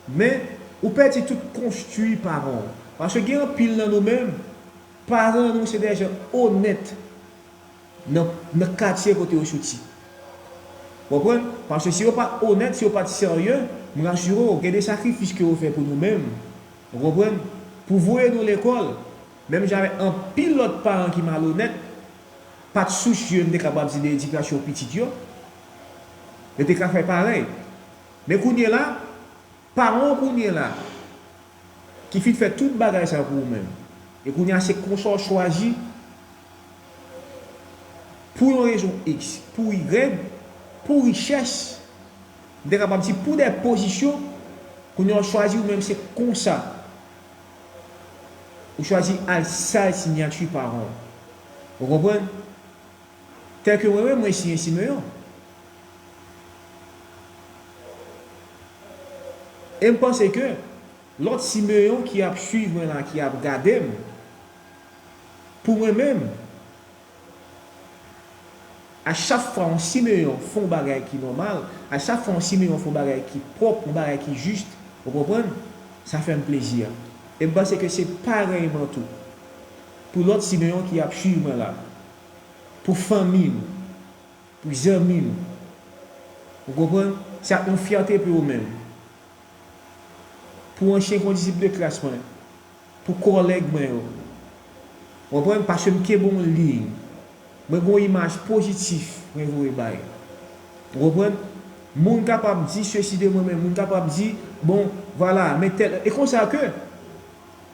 Men, ou pèdi tout konstwi paran w. Paske gen anpil nan nou menm, paran nou se de jan onèt nan, nan katye kote yo soti. Ou konprann? Paske si yo pa t onèt, si yo pa t serye, m rasire w, gen de sakrifis ke yo fè pou nou menm. Ou konprann? Pou voye nou lekòl, menm jan avèk anpil lòt paran ki malonèt, pa t sousye, m te kapab di, de edikasyon pitit yo, yo te ka fè parèy. Men kounye a la, paran w kounye a la, ki fin fè tout bagay sa pou ou menm. E kounye a se konsa w chwazi, pou yon rezon X, pou Y, pou richès, m te kapab di pou de pozisyon, kounye a w chwazi ou menm se konsa. Ou chwazi al sal siyati paran w. Ou konprann? Tèlke mwen menm, mwen siyen Simeyon. E m panse ke lòt Simeyon ki ap swiv mwen la, ki ap gade m, pou mwen menm, a chak fwa yon Simeyon fè yon bagay ki nòmal, a chak fwa yon Simeyon fè yon bagay ki pwòp, yon bagay ki jis, ou konprann? Sa fè m plezi. E m panse ke se parèyman tou pou lòt Simeyon ki ap swiv mwen la, pou fanmi m, pou zanmi m. Ou konprann? Se ap yon fyète pou yo menm. Pou ansyen kondisip de klas mwen, pou kòlèg mwen yo. Ou konprann? Paske m kenbe yon liy. Mwen gen yon imaj pozitif mwen voye bay. Ou konprann? Moun kapab di sesi de mwen menm, moun kapab di, bon, vwala, men tèl, e konsa ke,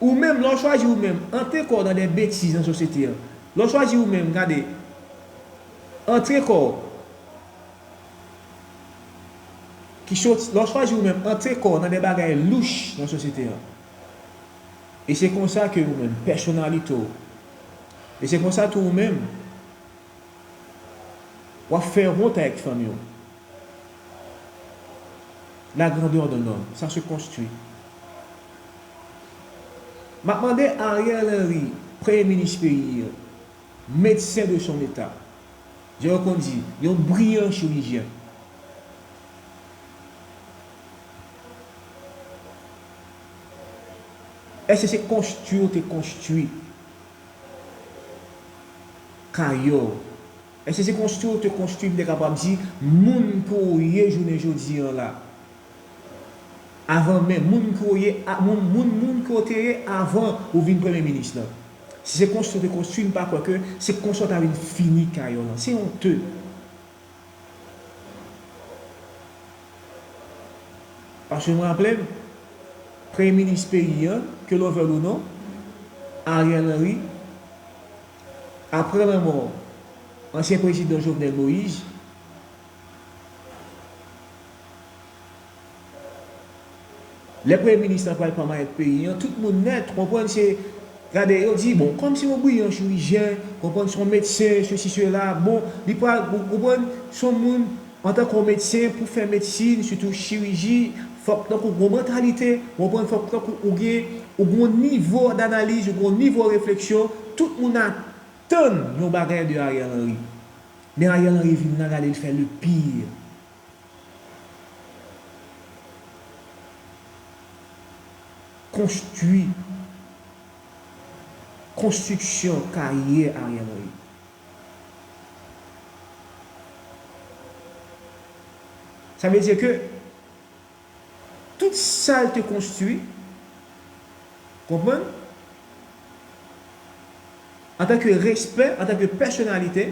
ou menm, lè w chwazi ou menm, antre kò w nan de betiz nan sosyete an. Lè w chwazi ou menm, gade, antre kò w, ki soti, lè w chwazi ou menm, antre kò w nan de bagay louch nan sosyete an. E se konsa ke ou menm, pèsonalite w. E se konsa tou ou menm, w ap fè wont avèk fanmi w. La grandeur d'un homme, ça se construit. M ap mande Ariel Henry, premye minis peyi an, médecin de son état, jan yo konn di, yon briyan chirijyen. Èske se konstwi ou te konstwi kay ou? Èske se konstwi ou te konstwi, m te kapab di, moun ke w ye jounen jodi an la? Avan menm, moun ke w ye, a, moun, moun, moun ke w te ye avan ou vin premye minis lan. Si se konstwi ou te konstwi, m pa kwè ke se konsa w ta vin fini kay ou lan. Se onte. Paske m raple m, premye minis peyi an, ke l vle l ou non, Ariel Henry, Apre lanmò ansyen prezidan Jovenel Moïse, lè premye minis lan pral pran mayèt peyi an, tout moun nèt, konprann, se, gade, yo di, bon, kòm se yon briyan chirijyen, konprann, se yon medsen, sesi, sela, bon, li pral, ou konprann, se yon moun, antanke yon medsen, pou fè medsin, sitou chiriji, fòk tankou gon mantalite, ou konprann, fòk tankou ou gen, ou gon nivo danaliz, ou gon nivo refleksyon, tout moun atann yon bagay de Ariel Henry. Men Ariel Henry vin la, gade, l fè le pire. Konstwi, konstriksyon karyè Ariel Henry. Sa vle di ke tout sa l te konstwi, konprann? Antanke respè, antanke pèsonalite,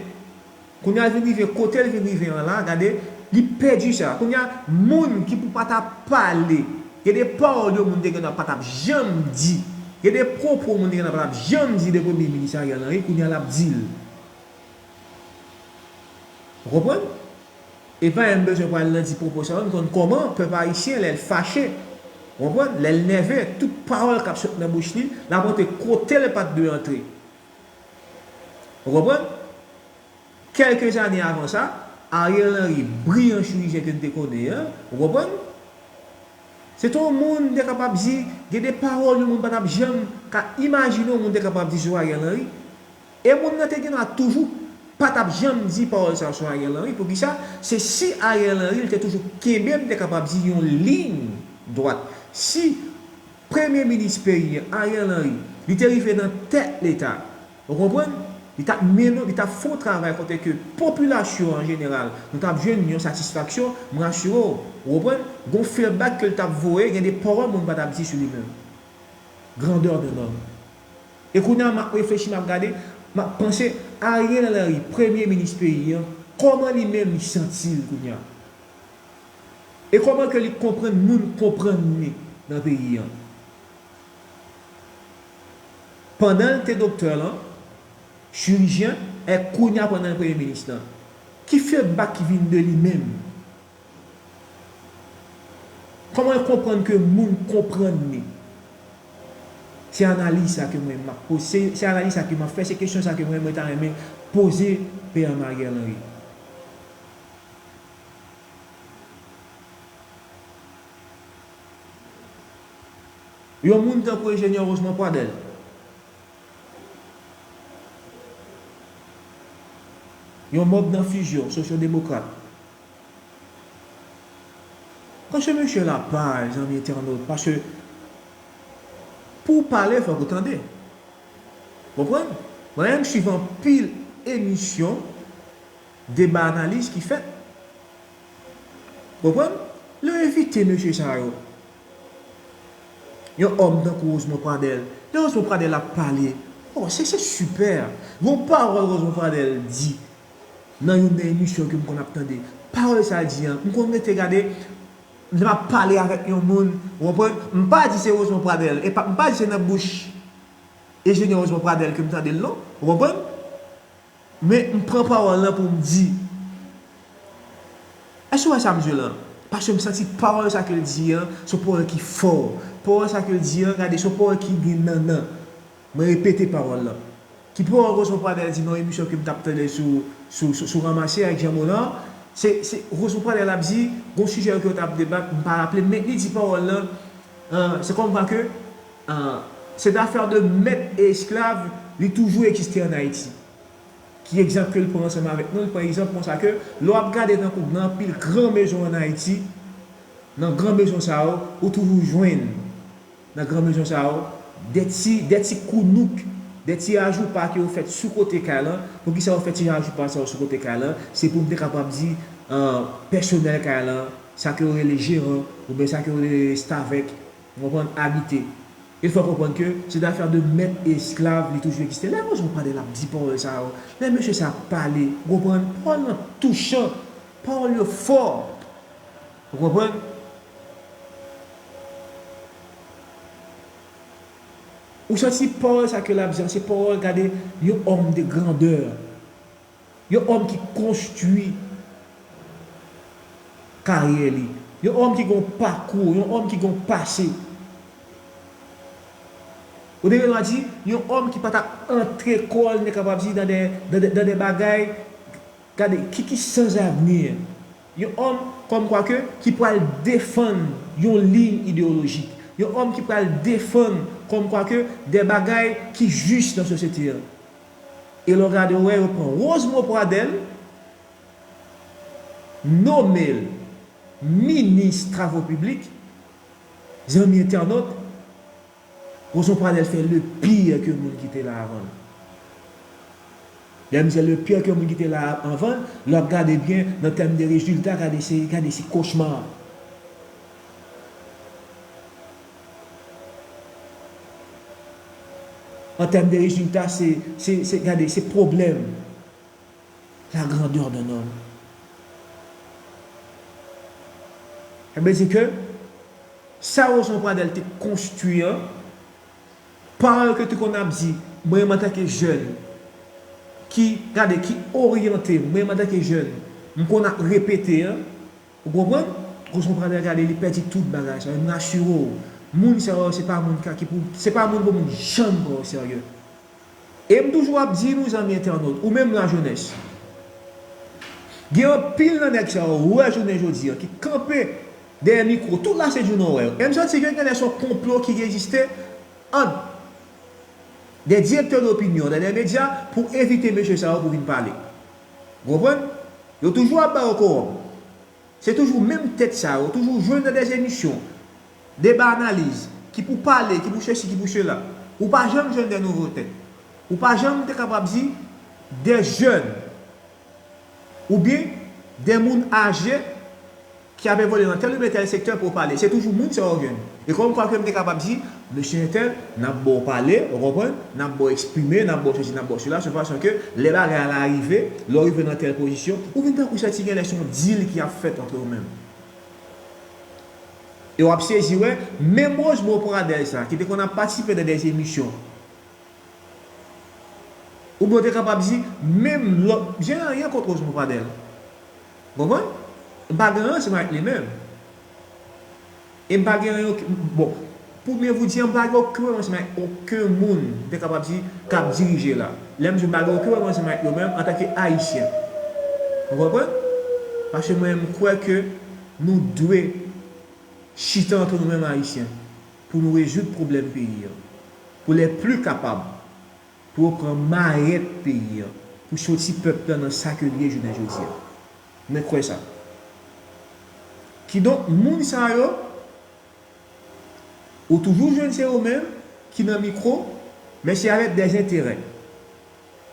kounye a l vin rive kote l vin rive an la, gade, li pèdi sa. Kounye a, moun ki pou pa ta pale, gen de pawòl yon moun te gen dwa pa t ap janm di, gen de pwopo moun te gen dwa pa t ap janm di de premye minis Ariel Henry, kounye a l ap di l. Ou konprann? E pa menm bezwen pral nan di pwopo sa yo, nou konn kòman pèp ayisyen, lè l fache, ou konprann, lè l nève, tout pawòl k ap sot nan bouch li, l ap antre kote l pa t dwe antre. Ou konprann? Kèlke zane avan sa, Ariel Henry, briyan chirijyen ke n te konnen an, ou konprann? Se te yon moun, m te kapab di, gen de pawòl yon moun pa t ap janm ka imajine yon moun te kapab di sou Ariel Henry. E moun nan te gen dwa toujou pa t ap janm di pawòl sa sou Ariel Henry. Poukisa? Se si Ariel Henry, li te toujou kenbe, m te kapab di, yon liy dwat. Si premye minis peyi an, Ariel Henry, li te rive nan tèt Leta, ou konprann? Li t ap mennen, li t ap fè yon travay kote ke popilasyon an jeneral, nou t ap jwenn yon satisfaksyon, m rasire w, ou konprann? Gon feedback ke l t ap voye, gen de pawòl moun pa t ap di sou li menm. Grandeur d'un homme. E kounye a, m ap reflechi, m ap gade, m ap panse, Ariel Henry, premye minis peyi an, kòman li menm li santi l kounye a? E kòman ke li konprann moun konprann li nan peyi an? Pandan l te doktè lan, chirijyen, e kounye a pandan l premye minis lan, ki feedback ki vin de li menm? Kòman l konprann ke moun konprann li? Se analiz sa ke mwen m ap poze, se, se analiz sa ke m ap fè, se kesyon sa ke mwen, mwen ta renmen poze P M Ariel Henry. Yon moun tankou enjenyè Rosemond Pradel, yon mòb nan Fusion, sosyodemokrat. Paske mesye la pale, zanmi entènot, paske pou w pale, fòk ou tande. Konprann? Mwen menm, m swiv anpil emisyon deba analiz ki fèt. Konprann? Lè yo envite mesye sa yo, yon òm tankou Rosemond Pradel, lè Rosemond Pradel ap pale, oh, se, se sipè. Gon pawòl Rosemond Pradel di nan youn nan emisyon ke m konn ap tande. Pawòl sa l di an, m konn rete gade, lè m ap pale avèk yon moun, ou konprann? M pa di se Rosemond Pradel, e pa, m pa di se nan bouch enjenyè Rosemond Pradel ke m tande l non, ou konprann? Men m pran pawòl lan pou m di. Èske w wè sa m di w lan? Paske m santi pawòl sa ke l di an, se yon pawòl ki fò. Pawòl sa ke l di an, gade, se yon pawòl ki gen nannan. Mwen repete pawòl lan. Ki pawòl Rosemond Pradel di nan emisyon ke m t ap tande sou, sou, sou, sou Ranmase ak Jean Monard? Se, se Rosemond Pradel ap di, gon sijè ke yo t ap debat, m pa raple, men li di pawòl lan, euh, se kòmkwa ke, euh, cette affaire de maître et esclave, li toujou egziste ann Ayiti. Ki egzanp ke l pran ansanm avèk nou? L pran egzanp konsa ke lè w ap gade tankou gen anpil gran mezon ann Ayiti, nan gran mezon sa yo, ou toujou jwenn nan gran mezon sa yo de ti, de ti kounouk, de ti ajoupa ke yo fèt sou kote kay lan. Poukisa yo fè ti ajoupa sa yo sou kote kay lan? Se pou m te kapab di, euh, pèsonèl kay lan, sa ke yo rele jeran, oubyen sa ke yo rele restavèk, ou konprann, abite. E fò w konprann ke se dafè de mèt e esklav, li toujou egziste. Lè Rosemond Pradel ap di pawòl sa yo, lè mesye sa ap pale, ou konprann, pawòl lan touchan, pawòl yo fò. Ou konprann? Ou santi pawòl sa ke l ap di an, se pawòl, gade, yon òm de grandè. Yon òm ki konstwi karyè li. Yon òm ki gen yon pakou, yon òm ki gen yon pase. Ou te gen dwa di, yon òm ki pa t ap antre kò l, nou kapab di, nan de, nan de, nan de bagay, gade, ki, ki sanzavni. Yon òm, kòmkwa ke, ki pral defann yon liy ideyolojik. Yon òm ki pral defann, kòmkwa ke, de bagay ki jis nan sosyete an. E lè w gade, w wè, yo pran Rosemond Pradel, nome l minis travo piblik, zanmi entènòt, Rosemond Pradel fè le pire ke moun ki te la avan l. Lè m di le pire ke moun ki te la avan l, lè w ap gade byen, nan tèm de rezilta, gade se, gade se kochma. An tèm de rezilta, se, se, se, gade, se pwoblèm. La grandeur d'un homme. Sa vle di ke sa Rosemond Pradel te konstwi an, pawòl ke te konn ap di, mwen menm antanke jèn, ki, gade, ki oryante, mwen menm antanke jèn, m konn ap repete an, ou konprann? Rosemond Pradel, gade, li pèdi tout bagay sa yo, m rasire w. Moun sa yo, se pa moun ka ki pou, se pa moun pou moun janm pran o serye. E m toujou ap di nou, zanmi entènòt, ou menm lajenès, gen anpil nan nèg sa yo, ou wè jounen jodi a, ki kanpe dèyè mikwo, tout lasent jounen w wè yo. E m santi ke genlè se yon konplo ki egziste ant de direktè dopinyon nan de medya pou envite mesye sa yo pou vin pale. Ou konprann? Yo toujou ap ba yo kowòm. Se toujou menm tèt sa yo, toujou jwenn nan de emisyon, deba analiz, ki pou pale, ki pou sesi, ki pou sela. Ou pa janm jwenn de nouvo tèt. Ou pa janm te kapab di de jèn, oubyen de moun aje ki ap evolye nan tèl oubyen tèl sektè pou yo pale. Se toujou moun sa yo jwenn. E kòmkwa ke m te kapab di, mesye entèl, n ap ba w pale, ou konprann? N ap ba w eksprime, n ap ba w sesi, n ap ba w sela, se fason ke lè bagay la rive, lè w rive nan tèl pozisyon, ou vin tankou santi genlè se yon deal ki ap fèt ant ou menm. E w ap sezi wè, menm Rosemond Pradel sa, ki te konn ap patisipe nan de emisyon, oubyen w te kapab di, menm lòt, jen anyen kont Rosemond Pradel. Konprann? M pa gen anyen ansanm avèk li menm. E m pa gen anyen, bon, pou byen vou di, m pa gen okenn pwoblèm ansanm avèk okenn moun, m te kapab di, k ap dirije la. Lè m di m pa gen okenn pwoblèm ansanm avèk yo menm, antanke Ayisyen. Ou konprann? Paske mwen, m kwè ke nou dwe chita antre nou menm Ayisyen pou nou rezoud pwoblèm peyi a. Pou lè pli kapab, pou yo pran mayèt peyi a, pou soti pèp la nan sa ke l ye jounen jodi a. Mwen kwè sa. Kidonk, moun sa yo, ou toujou jwenn se yo menm ki nan mikwo, men se avèk dèzenterè.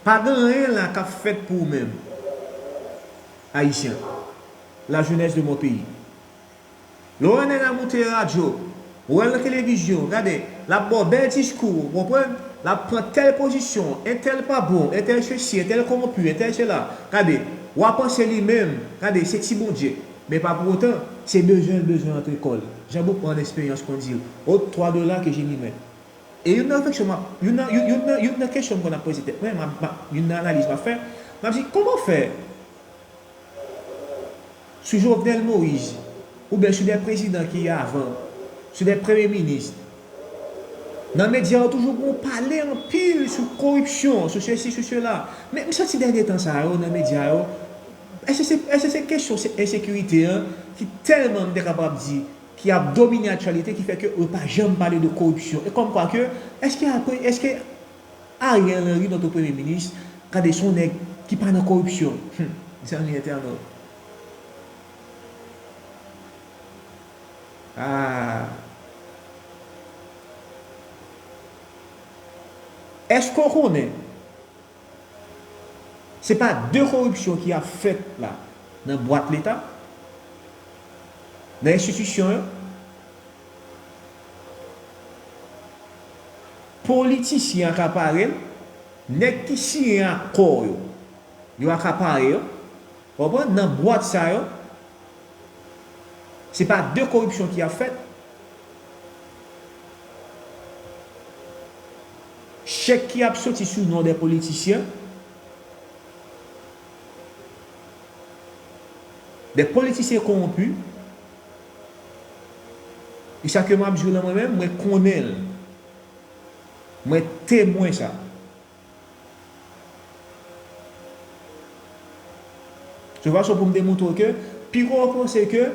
Pa gen anyen la k ap fèt pou ou menm, Ayisyen, la jeunesse de mon pays. Lè w wè nèg la moute radyo, ou wè l nan televizyon, gade, l ap ba w bèl diskou, ou konprann? L ap pran tèl pozisyon, entèl pa bon, entèl sesi, entèl kowonpi, entèl sela. Gade, w a panse li menm, gade, se ti Bondye. Men pa pou otan, se bezwen l bezwen antre kò l. Jan Boukman an Esperyans konn di l, ôte-toi de là que je m'y mette. E youn nan refleksyon m ap, youn nan, youn, youn nan, youn nan kesyon m konn ap poze tèt mwen, m ap, m ap, youn nan analiz m ap fè, m ap di, kòman fè sou Jovenel Moïse, oubyen sou de prezidan ki avan, sou de premye minis, nan medya yo toujou gon pale anpil sou koripsyon, sou sesi, sou sela. Men m santi dènye tan sa yo, nan medya yo, èske se, èske se kesyon se ensekirite an ki tèlman, m te kapab di, ki ap domine aktyalite, ki fè ke yo pa janm pale de koripsyon. E kòmkwa ke, èske apre, èske Ariel Henry, notre premye minis, gade, se yon nèg ki pa nan koripsyon. Hum, zanmi entènot. Ah. Èske w konnen se pa de koripsyon ki ap fèt la nan bwat Leta, nan enstitisyon yo? Politisyen akapare l, nèg ki siyen akò yo, yo akapare yo, w konprann, nan bwat sa yo, se pa de koripsyon ki ap fèt. Chèk ki ap soti sou non dè politisyen, dè politisyen kowonpi, e sa ke m ap di w la mwen menm, mwen konnen l. Mwen temwen sa. Se yon fason pou m demontre w ke, piko w panse ke,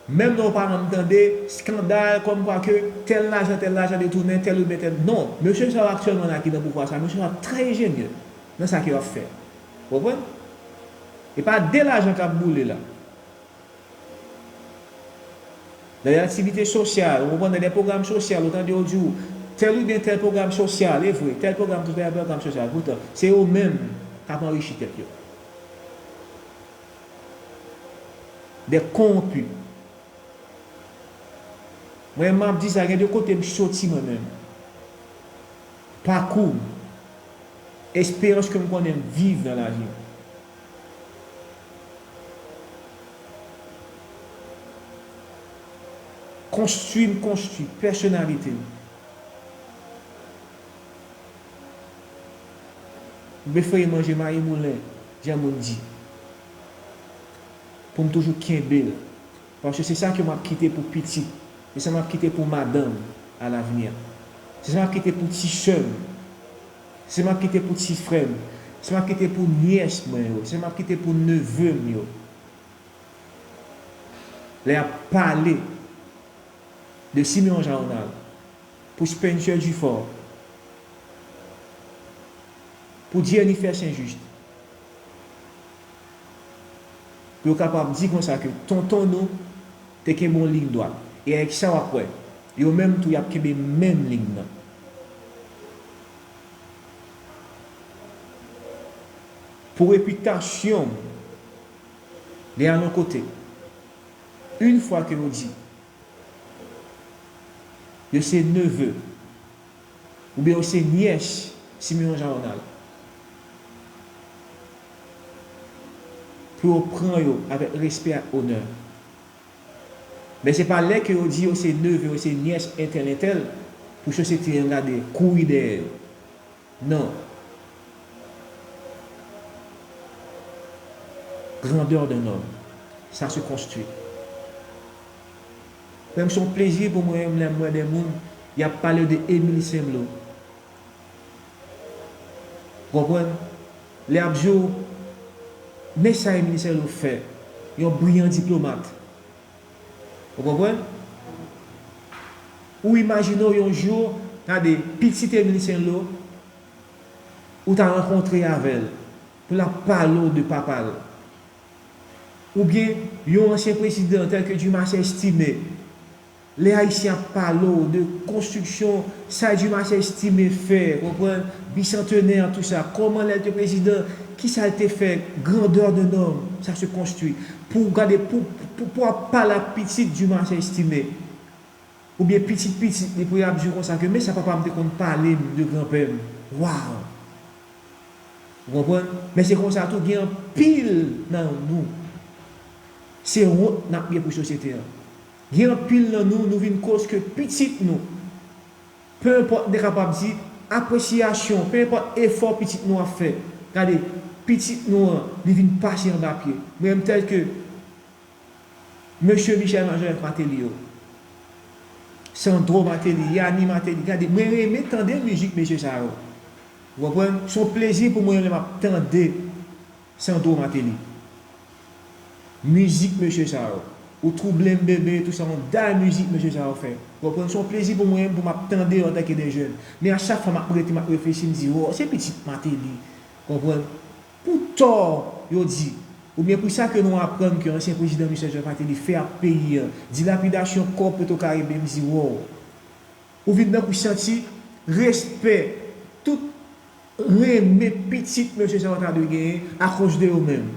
menm lè w pa janm tande, eskandal, kòmkwa ke tèl lajan, tèl lajan detounen, tèl oubyen tèl. Non, mesye sa yo aktyèlman la ki nan pouvwa sa, mesye sa yo trè enjenyè nan sa ke y ap fè. Ou konprann? E pa de lajan k ap boule la. Nan de aktivite sosyal, ou konprann, nan de pwogram sosyal, ou tande yo di w, tèl oubyen tèl pwogram sosyal, e vre, tèl pwogram, tèl pwogram sosyal. Poutan, se yo menm k ap anrichi tèt yo. Dè kowonpi. Mwen, m ap di sa, gen de kote m soti mwen menm. Pakou m, esperyans ke m konnen m viv nan lavi m. Konstwi m konstwi pèsonalite m. M prefere manje mayi moulen, jan moun di, pou m toujou kenbe l. Paske se sa ke m ap kite pou pitit. Se sa m ap kite pou madanm alavni. Se sa m ap kite pou ti sè m. Se sa m ap kite pou ti frè m. Se sa m ap kite pou nyès mwen yo. Se sa m ap kite pou neve m yo. Lè y ap pale de Siméon Jean Ronald, pou Spencer Dufort, pou Jennifer Saint-Juste, pou yo kapab di konsa ke tonton nou te kenbe yon liy dwat. E avèk sa w ap wè, yo menm tou y ap kenbe menm liy nan. Pou repitasyon m, lè y al yon kote, yon fwa ke yo di, yo se neve, oubyen yo se nyès Simeon Jean Ronald. Pou yo pran yo avèk respè ak onè. Men se pa lè ke yo di yo se neve, yo se nyès entèl, entèl, pou sosyete an gade, kouri dèyè yo. Non. Grandeur d'un homme, ça se construit. Menm se yon plezi pou mwen, lè m wè de moun, y ap pale de Émile Saint-Blot. Ou konprann? Lè y ap di w, men sa Émile Saint-Blot fè, yon briyan diplomat. Ou konprann? Ou imajine w yon jou, gade, pitit Émile Saint-Blot, ou ta rankontre avè l, pou l ap pale w de papa l. Oubyen, yon ansyen prezidan tèl ke Dumarsais Estimé, lè Ayisyen ap pale w de konstriksyon sa Dumarsais Estimé fè, konprann, bisantenè, tou sa, kòman lè l te prezidan, kisa l te fè, grandeur d'un homme, ça se construit. Pou w gade, pou, pou, pou w ap pale ak pitit Dumarsais Estimé, oubyen pitit pitit li, pou y ap di w konsa ke, men sa papa m te konn pale m de granpè m. Waw! Ou konprann? Men se konsa tou, gen anpil nan nou, se wont n ap ye pou sosyete an. Gen anpil nan nou, nou vin koz ke pitit nou, pe enpòt, n te kapab di, apresyasyon, pe enpòt efò pitit nou ap fè. Gade, pitit nou an, li vin pase anba pye. Mwen menm, tèl ke mesye Michel Joseph Martelly yo, Sandro Martelly, Yanni Martelly, gade, mwen renmen tande mizik mesye sa yo. Ou konprann? Se yon plezi pou mwen lè m ap tande Sandro Martelly. Mizik mesye sa yo. Ou twouble m bebe, tou sa, yon dal mizik mesye sa yo fè. Ou konprann? Se yon plezi pou mwen pou m ap tande yo antanke de jèn. Men a chak fwa m ap rete, m ap reflechi, m di, "Wow, se pitit Martelly." Ou konprann? Pou tò yo di, oubyen pou sa ke nou aprann ke ansyen prezidan Michel Joseph Martelly fè ak peyi an, dilapidasyon kòb Petwokaribe, m di, wow. Ou vin tankou santi respè, tout renmen pitit mesye sa yo ta dwe genyen akoz de yo menm.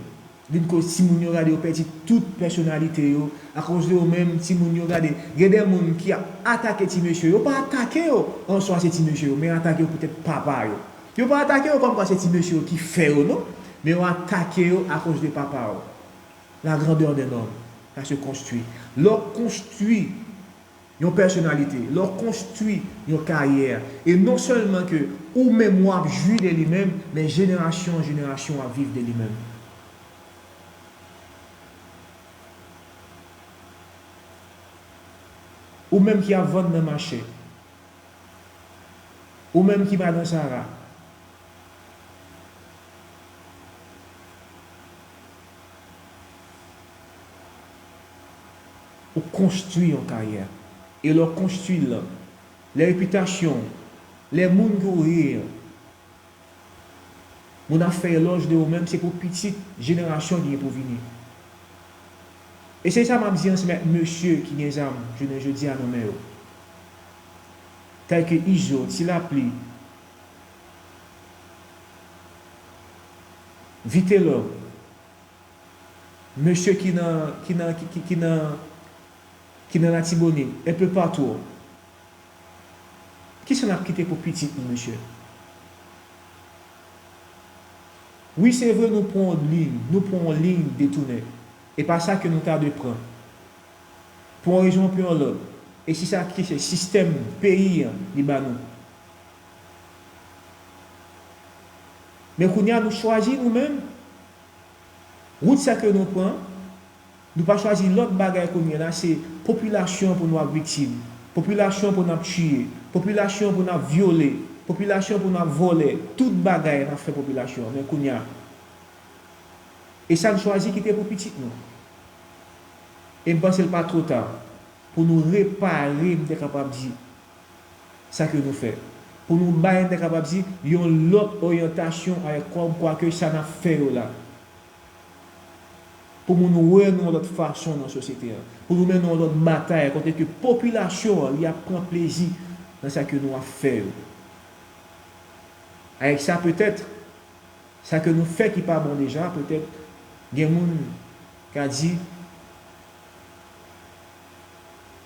Vin koz timoun yo, gade, yo pèdi tout pèsonalite yo akoz de yo menm, timoun yo, gade, gen de moun ki ap atake ti mesye yo, pa atake yo an swa se ti mesye yo, men atake yo poutèt papa yo. Yo pa atake yo kòmkwa se ti mesye yo ki fè yo, non, men yo atake yo akoz de papa yo. La grandeur d'un homme, ça se construit. Lè w konstwi yon pèsonalite, lè w konstwi yon karyè, e non sèlman ke ou menm w ap jwi de li menm, men jenerasyon an jenerasyon w ap viv de li menm. Ou menm ki ap vann nan mache, ou menm ki madan Sara, ou konstwi yon karyè. E lè w konstwi l lan, lè repitasyon w, lè moun ke w ye an, moun ap fè elòj de ou menm, se pou pitit jenerasyon ki gen pou vini. E se sa m ap di ansanm ak mesye ki gen zam jounen jodi a nan men yo. Tèl ke Izo, Ti Lapli, Vitelòm, mesye ki nan, ki nan, ki, ki, ki nan, ki nan Latibonit, enpe patou. Kisa n ap kite pou pitit nou, mesye? Wi, se vre, nou pran yon liy, nou pran yon liy detounen. E pa sa ke nou ta dwe pran. Pou yon rezon oubyen yon lòt. E se sa ki se sistèm peyi an li ba nou. Men kounye a, nou chwazi nou menm. Wout sa ke nou pran, nou pa chwazi lòt bagay kounye a la, se popilasyon pou nou ap viktim, popilasyon pou n ap tiye, popilasyon pou n ap vyole, popilasyon pou n ap vòlè, tout bagay n ap fè popilasyon an. Men kounye a, e sa n chwazi kite pou pitit nou. E m panse l pa twò ta pou nou repare, m te kapab di, sa ke nou fè. Pou nou bay, m ta kapab di, yon lòt oryantasyon avèk kòm kwa ke sa n ap fè yo la. Pou moun wè nou yon lòt fason nan sosyete an. Pou nou mennen yon lòt batay kote ke popilasyon an, li ap pran plezi nan sa ke nou ap fè yo. Avèk sa, petèt, sa ke nou fè ki pa bon deja, petèt, gen moun ka di,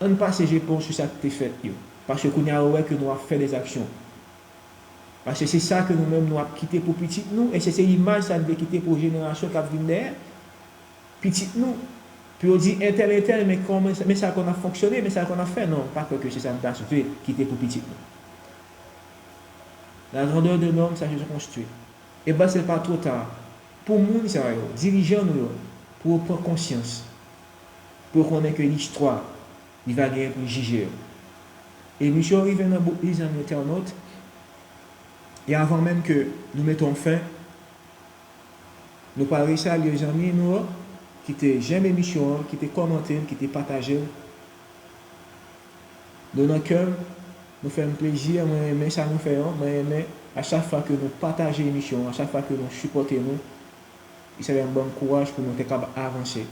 ann pase jepon sou sa k te fèt yo. Paske kounye a, yo wè ke nou ap fè dèzaksyon. Paske se sa ke nou menm nou ap kite pou pitit nou, e se, se imaj sa n vle kite pou jenerasyon k ap vin dèyè, pitit nou. Pou yo di, entèl, entèl, men kòman, men sa konn ap fonksyone, men sa konn ap fè. Non, m pa kwè ke se sa n ta swete kite pou pitit nou. La grandeur d'un homme, c'est sa ke se konstwi. E m panse l pa twò ta pou moun sa yo, dirijan nou yo, pou yo pran konsyans, pou yo konnen ke listwa, li va genyen pou l jije yo. Emisyon an rive nan bout li, zanmi entènot. E avan menm ke nou mete yon fen, nou pral resalye zanmi nou yo ki te janm emisyon an, ki te kòmante l, ki te pataje l. Nou nan kè m, nou fè m plezi, mwen renmen sa nou fè an, mwen renmen a chak fwa ke nou pataje emisyon an, a chak fwa ke nou sipòte nou, li sa fè m ban m kouraj pou nou te kab avanse.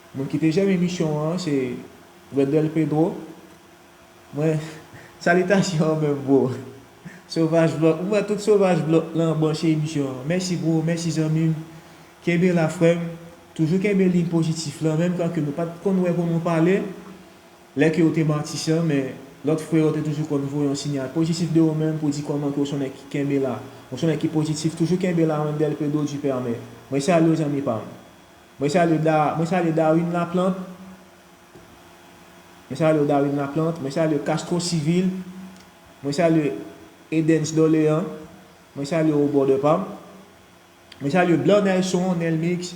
Moun ki te janm emisyon an, se Wendell Pedro. Mwen, salitasyon an menm, bro. Sovaj Blòk, mwen tout Sovaj Blòk lan branche emisyon an. Mèsi, bro, mèsi, zanmi m. Kenbe la, frè m. Toujou kenbe liy pozitif lan, menm kan ke nou pa t konn wè pou nou pale, lè ke w te matisan, men lòt frè yo te toujou konn voye yon sinyal pozitif de ou menm pou di kòman ke w se yon nèg ki kenbe la. Ou se yon nèg ki pozitif, toujou kenbe la, Wendell Pedro Dupermé. Mwen salye w, zanmi pa m. Mwen salye Da-, mwen salye Darwin Laplante. Mwen salye Darwin Laplante. Mwen salye Castro Civil. Mwen salye Edens Dorlean. Mwen salye w, brother pa m. Mwen salye Blanc Nelson, Nelmix.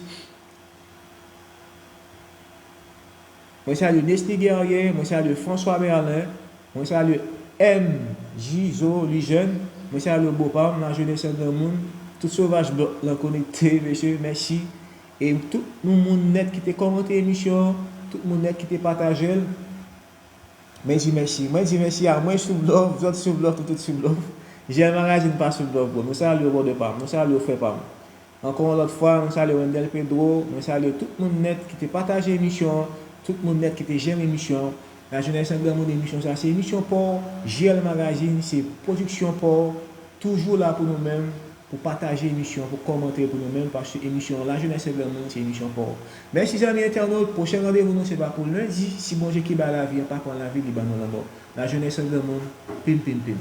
Mwen salye Nesly Guerrier. Mwen salye François Merlin. Mwen salye M Jizo Lijèn. Mwen salye bòpa m, Lajenès an Granmoun. Tout Sovaj Blòk lan konekte, mesye, mèsi. E tout nou moun nèt ki te kòmante emisyon an, tout moun nèt ki te pataje l, mwen di mèsi. Mwen di mèsi a mwen sou love, zòt sou love, nou tout sou love. J L Magazine pa sou love, bro. Nou salye w, brother pa m. Nou salye w, frè pa m. Ankò yon lòt fwa, mwen salye Wendell Pedro, mwen salye tout moun nèt ki te pataje emisyon an, tout moun nèt ki te janm emisyon an. Lajenès an Granmoun, emisyon sa, se emisyon pa w, J L Magazine, se pwodiksyon pa w, toujou la pou nou menm, pou pataje emisyon, pou kòmante pou nou menm, paske emisyon Lajenès an Granmoun, se emisyon pa w. Mèsi zanmi entènot, pwochen randevou nou se pa pou lendi, si Bondye ki bay lavi an pa pran lavi, li ban nou lanmò. Lajenès an Granmoun, pim, pim, pim.